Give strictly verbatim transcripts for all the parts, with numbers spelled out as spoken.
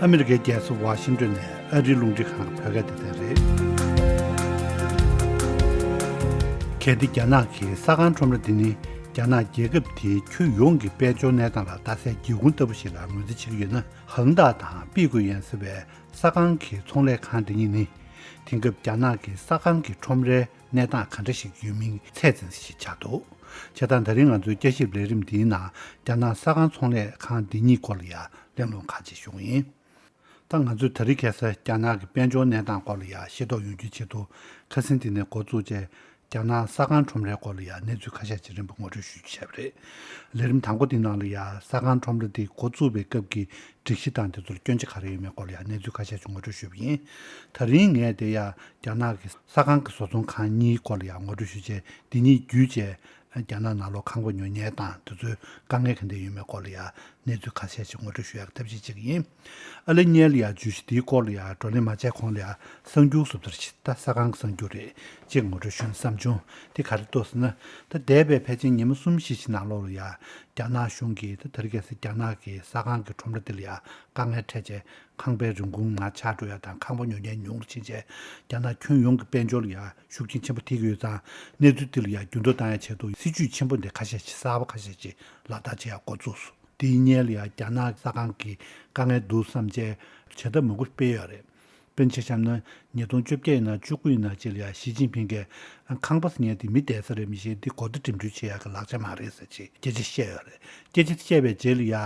ཨ་མི་རི་ཀའི་རྒྱལ་ས་ཝ་ཤིང་ཏོན་ནས་ཨ་རིའི་རླུང་འཕྲིན་ཁང་གི་བོད་སྐད་སྡེ་ཚན་རེད། གལ་ཏེ་རྒྱ་ནག་གི་ས་ཁང་ཁྲོམ་ར་འདི་ནི་རྒྱ་ནག་རྒྱལ་ཁབ་དེའི་ཁྱོན་ཡོངས་ཀྱི་དཔལ་འབྱོར་གནས་སྟངས་ལ་ལྟ་སའི་སྒེའུ་ཁུང་ལྟ་བུ་ཞིག་ལ་ངོས་འཛིན་བྱེད་ཀྱི་ཡོད་ན། ཧང་ཏཱ་དང་པི་གུ་ཡན་ཟེར་བའི་ས་ཁང་གི་ཚོང་ལས་ཁང་འདི་གཉིས་ནི། དེང་སྐབས་རྒྱ་ནག་གི་ས་ཁང་གི་ཁྲོམ་རའི་གནས་སྟངས་ག་འདྲ་ཞིག་ཡོད་མིན་ཚད་འཛིན་ཞིག་ཆགས་འདུག་བྱས་ཙང་ད་རིང་ང་ཚོའི་བསྐྱར་ཞིབ་ལས་རིམ་འདིའི་ནང་རྒྱ་ནག་ས་ཁང་ཚོང་ལས་ཁང་འདི་གཉིས་སྐོར་ལ་ཡང་གླེང་སློང་ཁག་ཅིག་ཞུ་གི་ཡིན། ད་ང་ཚོས་ད་རེས་ཁ་སང་རྒྱ་ནག་གི་དཔལ་འབྱོར་གནས་སྟངས་སྐོར་ལ་ཡང་ཤེས་རྟོགས་ཡོང་རྒྱུའི་ཆེད་དུ་ཁ་སང་འདི་ནས་འགོ་བཙུགས་བྱས། རྒྱ་ནག་ས་ཁང་ཁྲོམ་རའི་སྐོར་ལ་ཡང་གནས་ཚུལ་ཁ་ཤས་ཅིག་རིམ་པ་ངོ་སྤྲོད་ཞུ་རྒྱུ་བྱས་པ་རེད། ལས་རིམ་དང་པོ་འདི་ནང་ལ་ཡང་ས་ཁང་ཁྲོམ་ར་འདི་འགོ་བཙུགས་པའི་སྐབས་ཀྱི་སྒྲིག་གཞི་དང་དེ་ཚོར་སྐྱོན་ཆ་ག་རེ་ཡོད་མེད་སྐོར་ལ་ཡང་གནས་ཚུལ་ཁ་ཤས་ཅིག་ངོ་སྤྲོད་ཞུས་པ་ཡིན། ད་རིང་ངས་དེ་ཡང་རྒྱ་ནག་གི་ས་ཁང་གི་བཟོ་ཚོང་ཁང་གཉིས་སྐོར་ལ་ཡང་ངོ་སྤྲོད་ཞུས་བྱས། འདི་གཉིས་བརྒྱུད་བྱས་རྒྱ་ནག་ནང་ལོགས་ཁང་པ་ཉོ་མཁན་དང་དེ་ཚོའི་དཀའ་ངལ་ག་འདྲ་ཡོད་མེད་སྐོར་ལ་ཡང་གནས་ཚུལ་ཁ་ཤས་ཤིག་ངོ་སྤྲོད་ཞུ་ཡག་ཐབས་ཤེས་བྱེད་ཀྱི་ཡིན། ཨ་ལེ་གཉལ་ལ་ཡང་བརྗོད་གཞི་འདིའི་སྐོར་ལ་ཡང་བགྲོ་གླེང་མ་བྱས་གོང་ལ་ཡང་གསར་འགྱུར་བཟོ་ལྟར་ཞིག་ད་ས་ཁང་གི་གསར་འགྱུར་རེད་ཅེས་ངོ་སྤྲོད་ཞུ་ན་བསམ་བྱུང་། དེ་ག་རེ་འདུག་ཟེར་ན། ད་འདས་པའི་ཕལ་ཆེར་ཉི་མ་གསུམ་བཞི་ཞིག་ནང་ལོགས་ལ་ཡང་རྒྱ་ནག་གཞུང་གིས་ད་དེ་རིང་ཁ་སང་རྒྱ་ནག་གི་ས་ཁང་གི་ཁྲོམ་ར་དེ་ལ་ཡང་དཀའ་ངལ་འཕྲད་བྱས། ཁང་པའི་རིན་གོང་མར་ཆག་འགྲོ་ཡ་དང་ཁང་པ་ཉོ་མཁན་ཉུང་རུ་ཕྱིན་བྱས། རྒྱ་ནག་ཁྱོན་ཡོངས་ཀྱི་དཔལ་འབྱོར་ལ་ཡང་ཤུགས་རྐྱེན་ཆེན་པོ་ཐེབས་ཀྱི་ཡོད་ཙང་། གནས་ཚུལ་དེ་ལ་ཡང་འགྱུར་ལྡོག་བཏང་ཡ་ཆེད་དུ་སྲིད་ཇུས་ཆེན་པོ་འདི་ཁ་ཤས་ཤིག་གསར་པ་ཁ་ཤས་ཤིག་ལག་བསྟར་བྱེད་ཡ་འགོ་བཙུགས་སོང་། དེའི་སྔོན་ལ་ཡང་རྒྱ་ནག་ས་ཁང་གི་དཀའ་ངལ་འདུག་བསམ་བྱས་བྱ་ཐབས་མང་པོ་སྤེལ་ཡོད་རེད། དཔེར་ན་ཆ་བཞག་ན་ཉིས་སྟོང་བཅོ་བརྒྱད་ཡིན་ན་བཅུ་དགུ་ཡིན་ན་ཅིག་ལ་ཡང་ཞི་ཅིན་ཕིང་གིས་ཁང་པ་ཟེར་མཁན་དེ་མི་བསྡད་ས་རེད་མི་ཤེས། འདི་སྒོ་རྡོ་འགྲིམ་འགྲུལ་བྱེད་ཡག་གི་ལག་ཆ་མ་རེད་ཟེར་ཅིག་སྐད་ཆ་བཤད་ཡོད་རེད། སྐད་ཆ་བཤད་པའི་རྗེས་ལ་ཡ།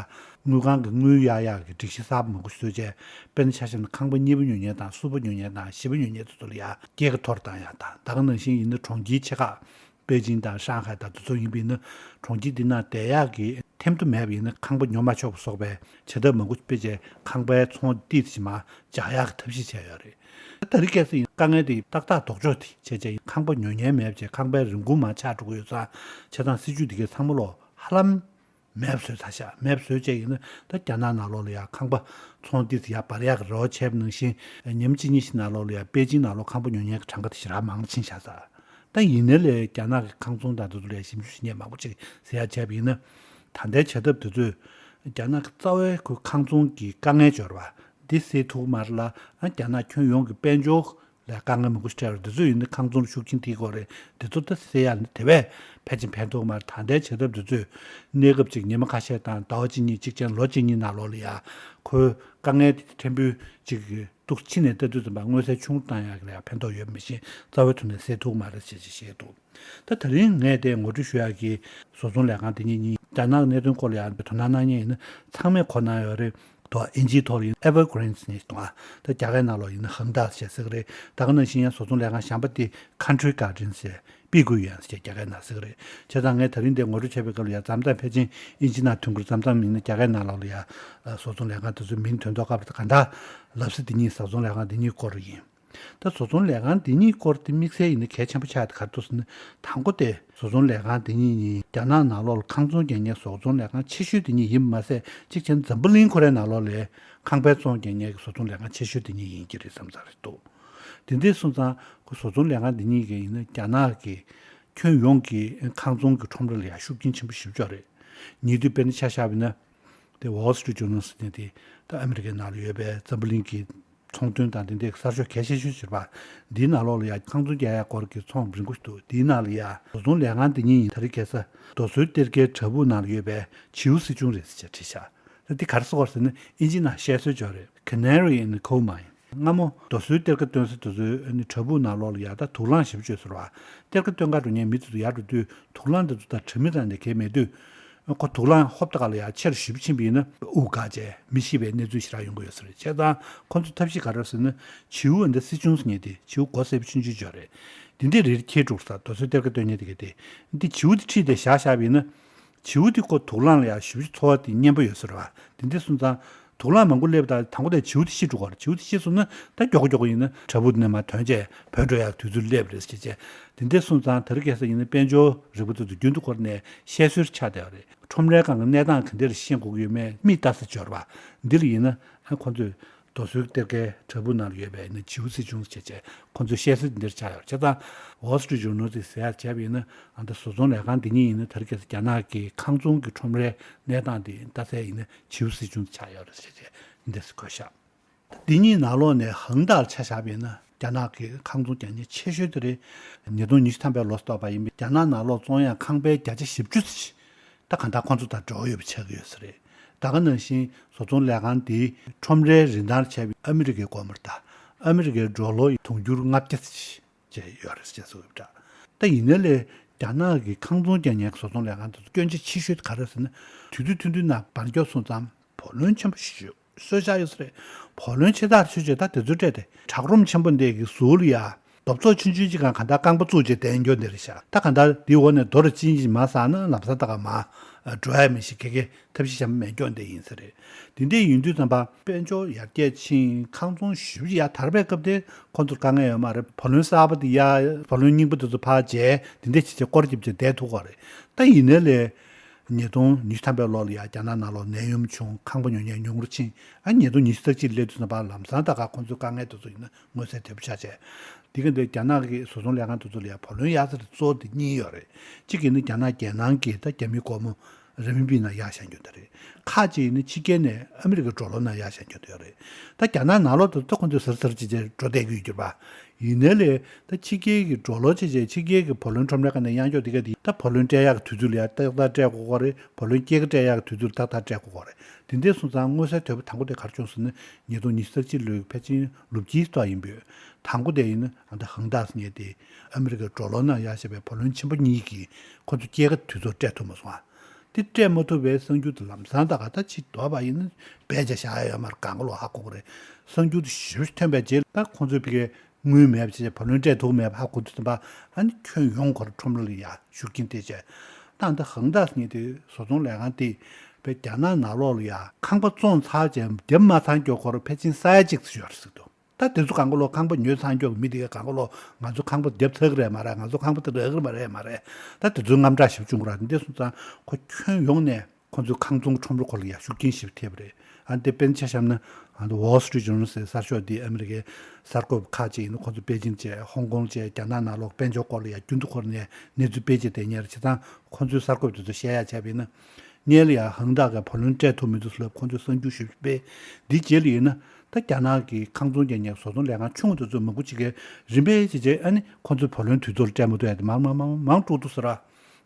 དངུལ་ཁང་གི་དངུལ་གཡར་ཡག་གི་སྒྲིག་གཞི་གསར་པ་མང་པོ་ཞིག་བཟོས་བྱས། དཔེར་ན་ཆ་བཞག་ན་ཁང་པ་གཉིས་པ་ཉོ་མཁན་དང་གསུམ་པ་ཉོ་མཁན་དང་བཞི་པ་ཉོ་མཁན་དེ་ཚོ་ལ་ཡ་སྐྱེད་ཀ་མཐོ་རུ་བཏང་ཡག་དང་། ད་ག་ནང་བཞིན་ཡིན་ན་གྲོང་ཁྱེར་ཆེ་ཁག་པེ་ཅིང་དང་ཧྲང་ཧའེ་དང་དེ་ཚོ་ཡིན་པ་ཡིན་ན། གྲོང་ཁྱེར་འདི་ནང་བསྡད་ཡག་གི་ཐེམ་ཐོ་མེད་པ་ཡིན་ན་ཁང་པ་ཉོ་མ་ཆོག་པ་སོགས་པའི་བྱ་ཐབས་མང་པོ་ཞིག་སྤེལ་བྱས་ཁང་པའི་ཚོང་ཏོག་ཙམ་མར་འཇགས་ཡག་གི་ཐབས་ཤེས་བྱས་ཡོད་རེད། ད་རེས་ཁ་སང་ཡིན་དཀའ་ངལ་དེ་ཏག་ཏག་ལྡོག་ཕྱོགས་དེ་བྱས་བྱས་ཡིན། ཁང་པ་ཉོ་མཁན་མེད་པ་བྱས་ཁང་པའི་རིན་གོང་མར་ཆག་འགྲོ་གི་ཡོད་ཙང་། བྱས་ཙང་སྲིད་ཇུས་འདི་གའི་ཚང་མ་ལོ་ཧ་ལམ་མེད་པ་བཟོས་ཚར་ཤག་མེད་པ་བཟོས་བྱས་ཡིན་ན་ད་རྒྱ་ནག་ནང་ལོགས་ལ་ཡང་ཁང་པ་ཚོང་ཏོག་ཙམ་ཡར་འབར་ཡག་གི་རེ་བ་བྱས་པ་ནང་བཞིན། ཉིན་གཅིག་གཉིས་ཤིག་ནང་ལོགས་ལ་ཡང་པེ་ཅིང་ནང་ལོགས་ཁང་པ་ཉོ་མཁན་གྱི་གྲངས་ཀ་དེ་ཞེ་དྲག་མང་ཕྱིན་ཤག་ཟེར། ད་ཡིན་ནའི་ལས་རྒྱ་ནག་གི་ཁང་ཚོང་དང་དེ་ཚོ་ལ་ཞིབ་འཇུག་ཞིབ་གཉེར་མང་པོ་ཅིག་ཟེར་ཡག་བྱས་པ་ཡིན་ན། ད་ལྟའི་བྱ་ཐབས་དེ་ཚོས་རྒྱ་ནག་གི་རྩ་བའི་ཁོའི་ཁང་ཚོང་གི་དཀའ་ངལ་འབྱོར་བ་འདི་སེལ་ཐུབ་ཀྱི་མ་རེད་ལ། ཨ་རྒྱ་ནག་ཁྱོན་ཡོངས་ཀྱི་དཔལ་འབྱོར་ལ་དཀའ་ངལ་མང་པོ་ཞིག་འཕྲད་རེད། འདི་ཚོ་ཡིན་ན་ཁང་ཚོང་ལ་ཤུགས་རྐྱེན་ཐེབས་ཀྱི་ཡོད་རེད། འདི་ཚོ་ད་སེལ་ཡག་ནི་དེ་བས་ཕལ་ཆེར་ཕན་ཐོགས་མ་རེད། ད་ལྟའི་བྱ་ཐབས་འདི་ཚོས་གནས་སྐབས་གཅིག་ཉི་མ་ཁ་ཤས་དང་ཟླ་བ་གཅིག་གཉིས་གཅིག་ཅན་ལོ་གཅིག་གཉིས་ནང་ལོགས་ལ་ཡ་ཁོའི་དཀའ་ངལ་དེ་ཕྲན་བུ་གཅིག་གི་འདུག་ཕྱི་ནས་ལྟ་དུས་ཙམ་པ་མངོན་གསལ་ཆུང་རུ་བཏང་ཡག་ལ་ཡང་ཕན་ཐོགས་ཡོད་མི་ཤེས། རྩ་བའི་ཐོག་ནས་སེལ་ཐུབ་མ་རེད་ཅེས་ཅིག་བཤད་འདུག་ད་ད་རིང་ངས་དེ་ངོ་སྤྲོད་ཞུ་ཡག་གི་བཟོ་ཚོང་ལས་ཁང་དེ་གཉིས་གཉིས་རྒྱ་ནག་གི་གནད་དོན་སྐོར་ལ་ཡང་དོ་སྣང་གནང་མཁན་ཡིན་ན་ཚང་མས་གོ་གནང་ཡོད་རེད། དོ་ཨིན་ཇིའི་ཐོག་ལ་ཡིན་Evergrande་ནས་གཏོང་ཨ། ད་རྒྱ་སྐད་ནང་ལོགས་ཡིན་ན་ཧང་ཏཱ་ཞེས་ཟེར་གི་རེད། ད་ག་ནང་བཞིན་ཡང་བཟོ་ཚོང་ལས་ཁང་གཞན་པ་དེ་Country Garden་ཞེས་པི་གུ་ཡན་ཞེས་རྒྱ་སྐད་ནང་ཟེར་གི་རེད། བྱས་ཙང་ངས་ད་རིང་དེ་ངོ་སྤྲོད་བྱས་པའི་སྐབས་ལ་ཡང་མཚམས་མཚམས་ཕལ་ཆེར་ཨིན་ཇི་ནང་ཐོན་གི་རེད། མཚམས་མཚམས་ཡིན་ན་རྒྱ་སྐད་ནང་ལོགས་ལ་ཡང་བཟོ་ཚོང་ལས་ཁང་དེ་ཚོའི་མིང་ཐོན་མདོག་ཁ་པོ་དེ་ག་འདྲ་ལབ་ས་དེ་གཉིས་བཟོ་ཚོང་ལས་ཁང་དེ་གཉིས་སྐོར་ཡིན། ད་བཟོ་ཚོང་ལས་ཁང་འདི་གཉིས་སྐོར་དེ་དམིགས་བསལ་ཡིན་ན་གལ་ཆེན་པོ་ཆགས་དེ་ག་རེ་འདུག་ཟེར་ན། དང་པོ་དེ་བཟོ་ཚོང་ལས་ཁང་འདི་གཉིས་ནི་རྒྱ་ནག་ནང་ལོགས་ལ་ཁང་ཚོང་རྒྱག་མཁན་བཟོ་ཚོང་ལས་ཁང་ཆེ་ཤོས་དེ་གཉིས་ཡིན་པ་མ་ཟད། གཅིག་བྱས་ན་འཛམ་བུ་གླིང་ཁོ་རའི་ནང་ལོགས་ལ་ཁང་པའི་ཚོང་རྒྱག་མཁན་གྱི་བཟོ་ཚོང་ལས་ཁང་ཆེ་ཤོས་དེ་གཉིས་ཡིན་གྱི་རེད་བསམ་ས་རེད་འདུག་དེ་འདྲ་སོང་ཙང་ཁོ་བཟོ་ཚོང་ལས་ཁང་འདི་གཉིས་ཀྱིས་ཡིན་ན་རྒྱ་ནག་གི་ཁྱོན་ཡོངས་ཀྱི་ཁང་ཚོང་གི་ཁྲོམ་ར་ལ་ཡང་ཤུགས་རྐྱེན་ཆེན་པོ་ཞེ་པོ་ཅིག་རེད། ཉེ་དུས་དཔེར་ན་ཆ་བཞག་པ་ཡིན་ན། དེ་Wall Street Journal་ཟེར་མཁན་དེ་ད་ཨ་མི་རི་ཀའི་ནང་ལ་ཡོད་པའི་འཛམ་བུ་གླིང་གི་ཚོང་དོན་དང་དེ་འདྲའི་གསར་ཤོག་གལ་ཆེ་ཤོས་ཤིག་རེད་པ། འདིའི་ནང་ལོགས་ལ་ཡང་ཁང་ཚོང་རྒྱག་ཡག་སྐོར་གྱི་ཚོང་རིན་པོ་ཞིག་འདུག་འདིའི་ནང་ལ་ཡང་བཟོ་ཚོང་ལས་ཁང་འདི་གཉིས་ཡིན་ད་རེས་ཁ་སང་རྡོ་སོལ་གཏེར་ཁའི་བྲག་ཕུག་ནང་ལ་ཡོད་པའི་བྱིའུ་སྲིད་ཆུང་རེད་ཟེར་བྱས་བྲིས་ཤག་ད་འདི་ག་རེ་ཟེར་དགོས་རེད་ཟེར་ན་ཨིན་ཇི་ནང་བཤད་སྲོལ་ཅིག་ཡོད་རེད། Canary in the coal mine། སྔ་མོ་རྡོ་སོལ་གཏེར་ཁ་བཏོན་ས་དེ་ཚོའི་ཨ་ནི་བྲག་ཕུག་ནང་ལོགས་ལ་ཡ་ད་དུག་རླངས་ཞེ་པོ་ཅིག་ཡོད་ས་རེད་པ། གཏེར་ཁ་བཏོན་ག་འགྲོ་མཁན་མི་དེ་ཚོ་ཡར་འགྲོ་དུས་དུག་རླངས་དེ་ཚོ་དང་དྲ་མིག་རང་ནས་གས་མེད་དུས། ཁོ་དུག་རླངས་ཧོབ་ཏེ་ག་ལ་ཡ་ཆེར་ཞིབ་ཕྱིན་པ་ཡིན་ན་དབུགས་འགག་བྱས་མི་ཤི་བའི་གནས་ཚུལ་ཞེ་དྲག་ཡོང་གི་ཡོད་ས་རེད། བྱས་ཙང་ཁོ་ཚོའི་ཐབས་ཤེས་ག་རེ་རེད་ཟེར་ན་བྱིའུ་འདི་སྲིད་ཆུང་ཟེར་མཁན་དེ་བྱིའུ་མགོ་སེར་པོ་ཆུང་ཆུང་ཅིག་ཡོད་རེད། འདི་འདི་རེ་རེ་ཁྱེར་འགྲོ་ས་རྡོ་སོལ་གཏེར་ཁ་བཏོན་མཁན་དེ་ག་དེ་འདི་བྱིའུ་དེ་ཁྲིད་དེ་བཞག་བཞག་པ་ཡིན་ན། བྱིའུ་དེ་ཁོ་དུག་རླངས་ལ་ཡ་ཞིབ་ཕྱིན་ཚོར་བ་དེ་སྙན་པོ་ཡོད་ས་རེད་པ། དེ་འདྲ་སོང་ཙང་དུག་རླངས་མང་པོ་སླེབས་ད་དང་པོ་དེ་བྱིའུ་དེ་ཤི་འགྲོ་གི་རེད། བྱིའུ་དེ་ཤི་སོང་ན་ད་མགྱོགས་པོ་མགྱོགས་པོ་ཡིན་ན་བྲག་ཕུག་དེ་ནས་མར་ཐོན་བྱས་བྲོས་འགྲོ་ཡག་དུས་ཚོད་སླེབས་རེད་ཟེར་བྱས། དེ་འདྲ་སོང་ཙང་ད་རེས་ཁ་སང་ཡིན་ན་དཔལ་འབྱོར་རིག་པ་དེ་ཚོ་རྒྱུན་དུ་ཁོ་ར་ནས་བཤད་སྲོལ་ཆགས་བསྡད་པ་རེད། ཁྲོམ་རའི་སྒང་གི་གནས་སྟངས་ག་འདྲ་ཤེས་དགོས་ཀྱི་ཡོད་མེད་མིས་ལྟ་ས་ཅིག་ཡོད་རེད་པ། འདི་ལ་ཡིན་ན་ཨ་ཁོ་ཚོས་རྡོ་སོལ་གཏེར་ཁའི་བྲག་ཕུག་ནང་ལ་ཡོད་པའི་ནི་བྱིའུ་སྲིད་ཆུང་བྱས་བྱས་ཁོ་ཚོས་བཤད་སྲོལ་འདི་འདྲ་ཆགས་ཡོད་རེད། བྱས་ཙང་Wall Street Journal་དེ་ཟེར་ཡག་བྱས་པ་ཡིན་ན་ཨ་ད་བཟོ་ཚོང་ལས་ཁང་འདི་གཉིས་ཡིན་ན་ད་རེས་ཁ་སང་རྒྱ་ནག་གི་ཁང་ཚོང་གི་ཁྲོམ་རའི་གནས་སྟངས་དེ་ལྟ་ས་ཡིན་ན་བྱིའུ་སྲིད་ཆུང་དེ་ཆགས་ཡོད་རེད་ཟེར་བྱས་འདི་འདྲ་ཞིག་འཁོད་ཤག་འདི་གཉིས་ནང་ལོགས་ནས་ཧང་ཏཱ་ལ་ཆ་བཞག་པ་ཡིན་ན། རྒྱ་ནག་གི་ཁང་ཚོང་རྒྱག་མཁན་ཆེ་ཤོས་དེ་རེད། ཉིས་སྟོང་ཉི་ཤུ་ཐམ་པའི་ལོ་སྟོད་པ་ཡིན་པའི་རྒྱ་ནག་ནང་ལོགས་བཙོང་ཡག་ཁང་པའི་བརྒྱ་ཆ་བཞི་བཅུ་ཙམ་ཞིག་ད་གང་ལྟར་ཁོང་ཚོ་དང་འབྲེལ་བ་ཡོད་པ་ཆགས་ཀྱི་ཡོད་ས་རེད། ད་ག་ནང་བཞིན་བཟོ་ཚོང་ལས་ཁང་འདིའི་ཁྲོམ་རའི་རིན་ཐང་བྱས་པའི་ཨ་མི་རི་ཀའི་སྒོར་མོ་རེད། ད་ཨ་མི་རི་ཀའི་ཌོ་ལར་དུང་ཕྱུར་ལྔ་བརྒྱ་ཙམ་ཞིག་བྱས་ཡོད་རེད་ཅེས་གསུངས་ཡོད་པ་འདྲ། ད་ཡིན་ནའི་ལས་རྒྱ་ནག་གི་ཁང་ཚོང་རྒྱག་མཁན་གྱི་བཟོ་ཚོང་ལས་ཁང་དེ་ཚོ་སྐྱོན་ཆ་ཆེ་ཤོས་དེ་ག་རེ་རེད་ཟེར་ན། དུས་ཚོད་ཐུང་ཐུང་ནང་འབར་འཁྱོག་སོང་ཙང་བུ་ལོན་ཆེན་པོ་ཞིག་གསོས་ཆགས་ཡོད་ས་རེད། བུ་ལོན་ཆེ་ཐག་ཆོད་བྱས་ད་དེ་ཚོ་སྤྲད་དེ་བྲག་རོམ་ཆེན་པོ་འདི་གི་ཟུར་ལ་ཡ་རྡོ་བཙོག་ཆུང་ཆུང་ཅིག་གང་གང་ལྟར་རྐང་པ་བཙུགས་བྱས་བསྡད་འགྱོ་འདི་རེད་ཤག་ད་གང་ལྟར་འདིའི་འོག་ནས་རྡོ་རུ་གཅིན་གཅིན་མ་ཟག་ན་ལམ་སང་ད་ག་མ་འགྲོ་ཡ་མི་ཞིག་གེ་གེ་ཐབས་ཤེས་གཞན་པ་མེད་འགྱོ་འདི་ཡིན་ས་རེད། དེ་འདྲ་ཡིན་དུས་ཙམ་པ་དཔལ་འབྱོར་ཡར་རྒྱས་ཕྱིན། ཁང་ཚོང་ཞེ་པོ་ཅིག་ཡར་དར་བའི་སྐབས་དེ་ཁོང་ཚོར་དཀའ་ངལ་ཡོད་མ་རེད། བུ་ལོན་གསར་པ་དེ་ཡར་བུ་ལོན་རྙིང་པ་དེ་ཚོ་ཕར་འཇལ། དེ་འདྲ་བྱས་བྱས་སྐོར་རྒྱབ་བྱས་བསྡད་ཐུབ་ཀྱི་རེད། ད་ཡིན་ནའི་ལས། ཉིས་སྟོང་ཉི་ཤུ་ཐམ་པའི་ལོ་ལ་ཡང་རྒྱ་ནག་ནང་ལོགས་ནད་ཡམས་བྱུང་། ཁང་པ་ཉོ་མཁན་ཉུང་རུ་ཕྱིན། ཨ་ཉིས་སྟོང་ཉི་ཤུ་རྩ་གཅིག་སླེབས་དུས་ཙམ་པ་ལམ་སང་ད་ག་ཁོང་ཚོའི་དཀའ་ངལ་དེ་ཚོ་ཡིན་ན་མངོན་གསལ་དོད་པོ་ཆགས་བྱས། འདི་ག་འདི་རྒྱ་ནག་གི་བཟོ་ཚོང་ལས་ཁང་དེ་ཚོ་ལ་ཡང་བུ་ལོན་གཡར་ས་དེ་གཙོ་བོ་དེ་གཉིས་ཡོད་རེད། གཅིག་གིས་ནི་རྒྱ་ནག་རྒྱལ་ནང་གི་ད་རྒྱ་མིའི་སྒོར་མོ་རེ་མི་པི་ནང་གཡར་བཞག་རྒྱུ་དེ་རེད། ཁག་ཅིག་ནི་ཕྱི་རྒྱལ་ནས་ཨ་མི་རི་ཀའི་ཌོ་ལར་ནང་གཡར་བཞག་རྒྱུ་དེ་ཡོད་རེད། ད་རྒྱ་ནག་ནང་ལོགས་དུ་ད་ཁོང་ཚོས་ཟུར་ཟུར་ཅིག་ཅིག་འགྲོ་བསྡད་ཀྱི་ཡོད་རྒྱུ་རེད་པ། ཡིན་ནའི་ལས་ད་ཕྱི་རྒྱལ་གྱི་ཌོ་ལར་བྱས་བྱས་ཕྱི་རྒྱལ་གྱི་བུ་ལོན་ཁྲོམ་རའི་ཁ་ནས་གཡར་འཇོག་དེ་ག་དེ་ད་བུ་ལོན་སྤྲད་ཡག་གི་དུས་ཚོད་ལ་ཡ་ཏག་ཏག་སྤྲད་དགོས་ཀྱི་རེད། བུ་ལོན་སྐྱེད་ཀ་སྤྲད་ཡག་གི་དུས་ཚོད་ལ་ཏག་ཏག་སྤྲད་དགོས་ཀྱི་རེད། དེ་འདྲ་སོང་ཙང་མངོན་གསལ་དོད་པོ་དང་པོ་དེ་ག་རེ་བྱུང་ཟེར་ན། ཉིས་སྟོང་ཉི་ཤུ་རྩ་གཅིག་ལོའི་ཕལ་ཆེར་ལོ་དཀྱིལ་ཙམ་ཡིན་པས། དང་པོ་དེ་ཡིན་ན་ཨ་ད་ཧང་ཏཱ་ཟེར་མཁན་དེ་ཨ་མི་རི་ཀའི་ཌོ་ལར་ནང་གཡར་བཞག་པའི་བུ་ལོན་ཆེན་པོ་གཉིས་ཀྱིས་ཁོ་ཚོ་སྐྱེད་ཀ་དུས་ཚོད་སྤྲད་ཐུབ་མ་སོང་ཨ། དེ་སྤྲད་མ་ཐུབ་པའི་གསར་འགྱུར་དེ་ལམ་སང་ད་ག་ད་ཕྱིར་ལྡོག་པ་ཡིན་ན་དཔེ་ཆ་བཞག་ཡ་ཡོད་མ་རེད། གང་ག་ལོག་ཧ་གོ་གི་རེད། གསར་འགྱུར་དེ་ཞེ་པོ་ཐོན་པའི་རྗེས་ད་ཁོང་ཚོའི་ཕ་གིའི་དངུལ་མེད་པ་བྱས་བྱས་བུ་ལོན་སྤྲད་ཐུབ་མེད་པ་ཧ་གོ་དུས་ཙམ་པ་ཨ་ནི་ཁྱོན་ཡོངས་ཁོ་ར་ཁྲོམ་ར་ལ་ཡ་ཤུགས་རྐྱེན་ཐེབས་བྱས། ད་ད་ཧང་ཏཱ་ཟེར་མཁན་དེ་བཟོ་ཚོང་ལས་ཁང་དེ་བས་རྒྱ་ནག་ནང་ལོགས་ལ་ཡ་ཁང་པ་བཙོང་ཚར་བྱས་བརྒྱབ་མ་ཚར་མགྱོགས་ཁོ་ར་ཕལ་ཆེར་ས་ཡ་གཅིག་ཙམ་ཡོད་རེད་ཟེར་གི་འདུག་ད་དེ་ཚོ་གང་ག་ལོག་ཁང་པ་ཉོས་ཚར་མགྱོགས་མི་དེ་ག་གང་ག་ལོག་ང་ཚོ་ཁང་པ་བརྒྱབ་ཚར་གི་རེད་མ་རེད། ང་ཚོ་ཁང་པ་དེ་རག་གི་རེད་མ་རེད་མ་རེད། ད་དེ་ཚོའི་དངངས་སྐྲག་ཞེ་པོ་བྱུང་གི་རེད། དེ་འདྲ་སོང་ཙང་ཁོ་ཁྱོན་ཡོངས་ནས་ཁོ་ཚོའི་ཁང་ཚོང་ཁྲོམ་ར་སྐོར་ལ་ཡང་ཤུགས་རྐྱེན་ཞེ་པོ་ཐེབས་པ་རེད། ཨ་ནི་དེ་དཔེར་ན་ཆ་བཞག་ན་ཨ་ནི་Wall Street Journal་ཟེར་གསར་ཤོག་འདི་ཨ་མི་རི་ཀའི་གསར་འགོད་པ་ཁག་ཅིག་ཡིན་ན་ཁོ་ཚོ་པེ་ཅིང་བྱས་ཧོང་ཀོང་བྱས་རྒྱ་ནག་ནང་ལོགས་དཔལ་འབྱོར་སྐོར་ལ་ཡང་རྒྱུན་དུ་ཁོ་ར་ནས་གནས་ཚུལ་སྤེལ་བྱས་བསྡད་མཁན་རེད། བྱས་ཙང་ཁོ་ཚོའི་གསར་འགོད་པ་དེ་ཚོ་བཤད་ཡག་བྱས་པ་ཡིན་ན། སྔོན་ལ་ཡང་ཧང་ཏཱ་གིས་བུ་ལོན་སྤྲད་ཐུབ་མི་འདུག་ལབ་ཁོང་ཚོས་གསར་འགྱུར་ཞིབ་སྤེལ། འདི་རྗེས་ལ་ཡིན་ན་ད་རྒྱ་ནག་གི་ཁང་ཚོང་རྒྱག་མཁན་བཟོ་ཚོང་ལས་ཁང་ཆུང་ངུ་དེ་ཚོ་མང་པོ་ཅིག་གིས་རིམ་པས་བྱས་བྱས་ཨ་ནི་ཁོང་ཚོའི་བུ་ལོན་དུས་ཐོག་ལ་སྤྲད་མ་ཐུབ་ཡ་དེ་མང་མང་མང་མང་དཀྲུག་འདུག་ཟེར་བ།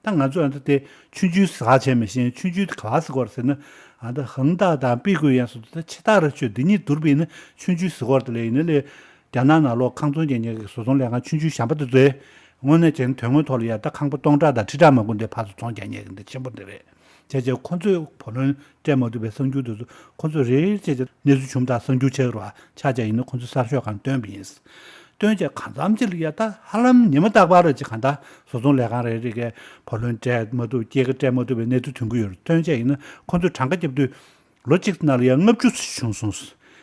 ད་ང་ཚོས་ཨ་ནི་དེ་ཆུང་ཆུང་ཟེར་བ་བྱས་མི་ཤེས། ཆུང་ཆུང་དེ་ག་བ་ཟེར་གོ་རེད་ཟེར་ན། ཨ་ད་ཧང་ཏཱ་དང་པི་གུ་ཡན་སོགས་དེ་ཆེ་ཐག་རེད། ཆོས་འདི་གཉིས་བསྡུར་བ་ཡིན་ན་ཆུང་ཆུང་ཟེར་གོ་རེད། དེ་ལས་ཡིན་ན་ལས་རྒྱ་ནག་ནང་ལོགས་ཁང་ཚོང་རྒྱག་མཁན་གྱི་བཟོ་ཚོང་ལས་ཁང་ཆུང་ཆུང་གཞན་པ་དེ་ཚོས་དངོས་གནས་བྱས་ན་དོན་དངོས་ཐོག་ལ་ཡ་ད་ཁང་པ་སྟོང་ཕྲག་དང་ཁྲི་ཕྲག་མང་པོ་འདི་ཕར་ཚུར་ཚོང་རྒྱག་མཁན་གྱི་འདི་ཆེན་པོ་འདི་རེད། བྱས་བྱས་ཁོ་ཚོས་བུ་ལོན་སྤྲད་མ་ཐུབ་པའི་གསར་འགྱུར་དེ་ཚོ་ཁོ་ཚོས་རེ་རེ་བྱས་བྱས་གནས་ཚུལ་བྱུང་དང་གསར་འགྱུར་ཆགས་རོགས་ཆགས་བྱས་ཡིན་ན་ཁོ་ཚོས་གསར་ཤོག་སྒང་བཏོན་པ་ཡིན། བཏོན་བྱས་གང་འཚམ་ཅིག་ལ་ཡ་ད་ཧ་ལམ་ཉི་མ་རྟག་པར་རེ་ཅིག་གང་ལྟར་བཟོ་ཚོང་ལས་ཁང་རེ་རེ་གས་བུ་ལོན་སྤྲད་མ་ཐུབ་སྐྱེད་ཀ་སྤྲད་མ་ཐུབ་པའི་གནས་ཚུལ་ཐོན་གྱི་ཡོད་རེད། བཏོན་བྱས་ཡིན་ན་ཁོ་ཚོས་གྲངས་ཀ་བརྒྱབ་དུས་ལོ་གཅིག་ནང་ལ་ཡ་ལྔ་བཅུ་ཙམ་བྱུང་སོང་།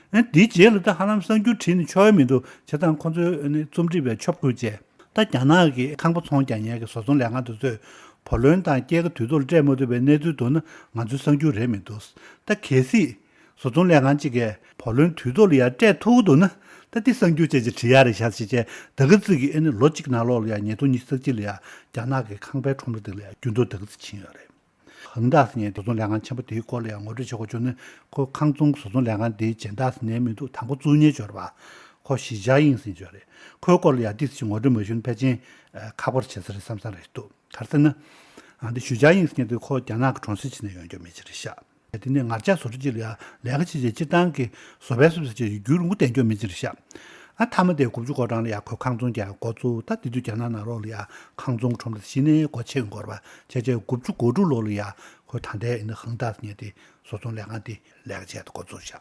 ཨ་དེའི་རྗེས་ལ་ད་ཧ་ལམ་གསར་འགྱུར་བྲིས་ནས་ཆོག་ཡ་མི་འདུག་བྱས་ཙང་ཁོ་ཚོས་ཨ་ནི་རྩོམ་སྒྲིག་པས་ཆོབ་བསྐུལ་བྱས། ད་རྒྱ་ནག་གི་ཁང་པ་ཚོང་རྒྱག་མཁན་གྱི་བཟོ་ཚོང་ལས་ཁང་དེ་ཚོས་བུ་ལོན་དང་སྐྱེད་ཀ་དུས་ཐོག་ལ་སྤྲད་མ་ཐུབ་པའི་གནས་ཚུལ་འདུག་ན་ང་ཚོའི་གསར་འགྱུར་རེད་མི་འདུག་ད་གལ་སྲིད་བཟོ་ཚོང་ལས་ཁང་གཅིག་གིས་བུ་ལོན་དུས་ཐོག་ལ་ཡར་སྤྲད་ཐུབ་ཀྱི་འདུག་ན་ད་དེ་གསར་འགྱུར་བྱས་བྱས་བྲིས་ཡག་རེད་ཤག་ཅེས་བྱས། ད་ག་ཙིག་གིས་ཨ་ནི་ལོ་གཅིག་ནང་ལོགས་ལ་ཡ་ཉིས་སྟོང་ཉི་ཤུ་རྩ་གཅིག་ལ་ཡ་རྒྱ་ནག་གི་ཁང་པའི་ཁྲོམ་ར་དེ་ལ་ཡ་འགྱུར་ལྡོག་ད་ག་ཙིག་ཕྱིན་ཡོད་རེད། ཧང་ཏཱ་ཟེར་མཁན་བཟོ་ཚོང་ལས་ཁང་ཆེན་པོ་དེའི་སྐོར་ལ་ཡང་ངོ་སྤྲོད་བྱེད་དགོས་བྱུང་ན། ཁོ་ཁང་ཚོང་བཟོ་ཚོང་ལས་ཁང་དེའི་སྦྱིན་བདག་ཟེར་མཁན་མི་འདུག་དང་པོ་བཙུགས་མཁན་ཅིག་ཡོད་རེད་པ། ཁོ་ཞི་ཅཱ་ཡིང་ཟེར་མཁན་ཅིག་ཡོད་རེད། ཁོའི་སྐོར་ལ་ཡང་ཏོག་ཙམ་ངོ་སྤྲོད་མ་ཞུས་ན་ཕལ་ཆེར་ཁག་པོ་ཆགས་ས་རེད་བསམ་བསམ་རེད་འདུག་ག་རེ་ཟེར་ན། ཨ་འདི་ཞི་ཅཱ་ཡིང་ཟེར་མཁན་དེ་ཁོ་རྒྱ་ནག་གི་གྲོང་གསེབ་ཅིག་ནས་ཡོང་རྒྱུ་མི་ཅིག་རེད་ཤག་དེ་ནས་ངར་ལྕགས་བཟོ་གྲྭ་ཅིག་ལ་ཡང་ལས་ཀ་བྱེད་བྱེད་སྤྱིར་བཏང་གི་བཟོ་པའི་བཟོ་ཟེར་བྱས་རྒྱུན་རིང་པོ་བསྡད་རྒྱུ་མི་ཅིག་རེད་ཤག་ཨ་མཐའ་མ་དེ་དགུ་བཅུ་གོ་གྲངས་ལ་ཡང་ཁོས་ཁང་ཚོང་རྒྱག་འགོ་བཙུགས། ད་དེ་དུས་རྒྱ་ནག་ནང་ལོགས་ལ་ཡང་ཁང་ཚོང་ཁྲོམ་ར་གཞི་ནས་སྒོ་ཕྱེ་ཡོང་གི་ཡོད་རེད་པ། བྱས་བྱས་དགུ་བཅུ་གོ་དྲུག་ལོ་ལ་ཡང་ཁོས་ད་ལྟའི་ཨ་ནི་ཧང་ཏཱ་ཟེར་མཁན་དེ་བཟོ་ཚོང་ལས་ཁང་དེ་ལས་ཀ་བྱས་ཏེ་འགོ་བཙུགས་ཤག་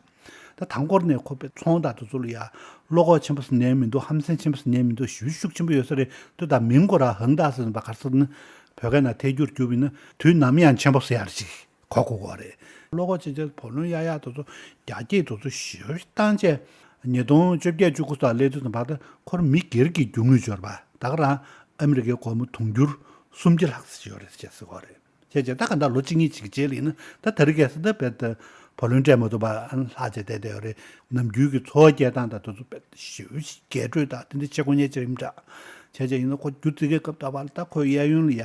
ད་དང་པོར་ནས་ཁོ་པའི་ཚོང་དང་དེ་ཚོ་ལ་ཡང་བློ་ཁོག་ཆེན་པོ་ཟེར་མཁན་མི་འདུག་ཧམ་སེམས་ཆེན་པོ་ཟེར་མཁན་མི་འདུག་ཞེ་པོ་ཤུགས་ཆེན་པོ་ཡོད་ས་རེད་འདུག་ད་མིང་ཁོ་རང་ཧང་ཏཱ་ཟེར་བ་ག་རེ་ཟེར་ན་བོད་སྐད་ནང་ཐད་སྒྱུར་བསྒྱུར་བ་ཡིན་ན་དུས་ནམ་ཡང་ཆེན་པོ་ཟེར་ཡག་ཅིག་གོ་དགོས་ཀྱི་རེད། བློ་ཁོག་ཆེ་ཆེ་བུ་ལོན་གཡར་ཡག་དེ་ཚོ་རྒྱ་སྐྱེད་དེ་ཚོ་ཞེ་པོ་བཏང་བྱས། ཉིས་སྟོང་བཅོ་བརྒྱད་བཅུ་དགུ་ཙམ་སླེབས་དུས་ཙམ་པ་ད་ཁོར་མི་སྒེར་གྱི་རྒྱུ་དངུལ་འབྱོར་བ་ད་ག་རང་ཨ་མི་རི་ཀའི་སྒོར་མོ་དུང་ཕྱུར་སུམ་བརྒྱ་ལྷག་ཙམ་ཡོད་རེད་ཅེས་ཟེར་གྱི་རེད། བྱས་བྱས་ད་ག་འདྲ་ལོ་གཅིག་གཉིས་ཅིག་གི་རྗེས་ལ་ཡིན་ན་ད་དེ་རིང་ཁ་སང་ད་བལ་ད་ བུ་ལོན་སྤྲད་མ་ཐུབ་པ་ལྷག་བྱས་བསྡད་བསྡད་ཡོད་རེད། ནམ་རྒྱུན་གྱི་འཚོ་བ་སྐྱེལ་སྟངས་དང་དེ་ཚོ་དཔེ་ཞེ་པོ་ཞིག་རྒྱས་སྤྲོས་དང་དེ་འདྲ་བྱེད་དགོས་ངེས་ཅིག་ཡིན་འདྲ། བྱས་བྱས་ཡིན་ན་ཁོ་རྒྱུ་རྩིས་ཀའི་སྐབས་ད་བར་ལ་ད་ཁོས་གཡས་གཡོན་ལ་ཡ་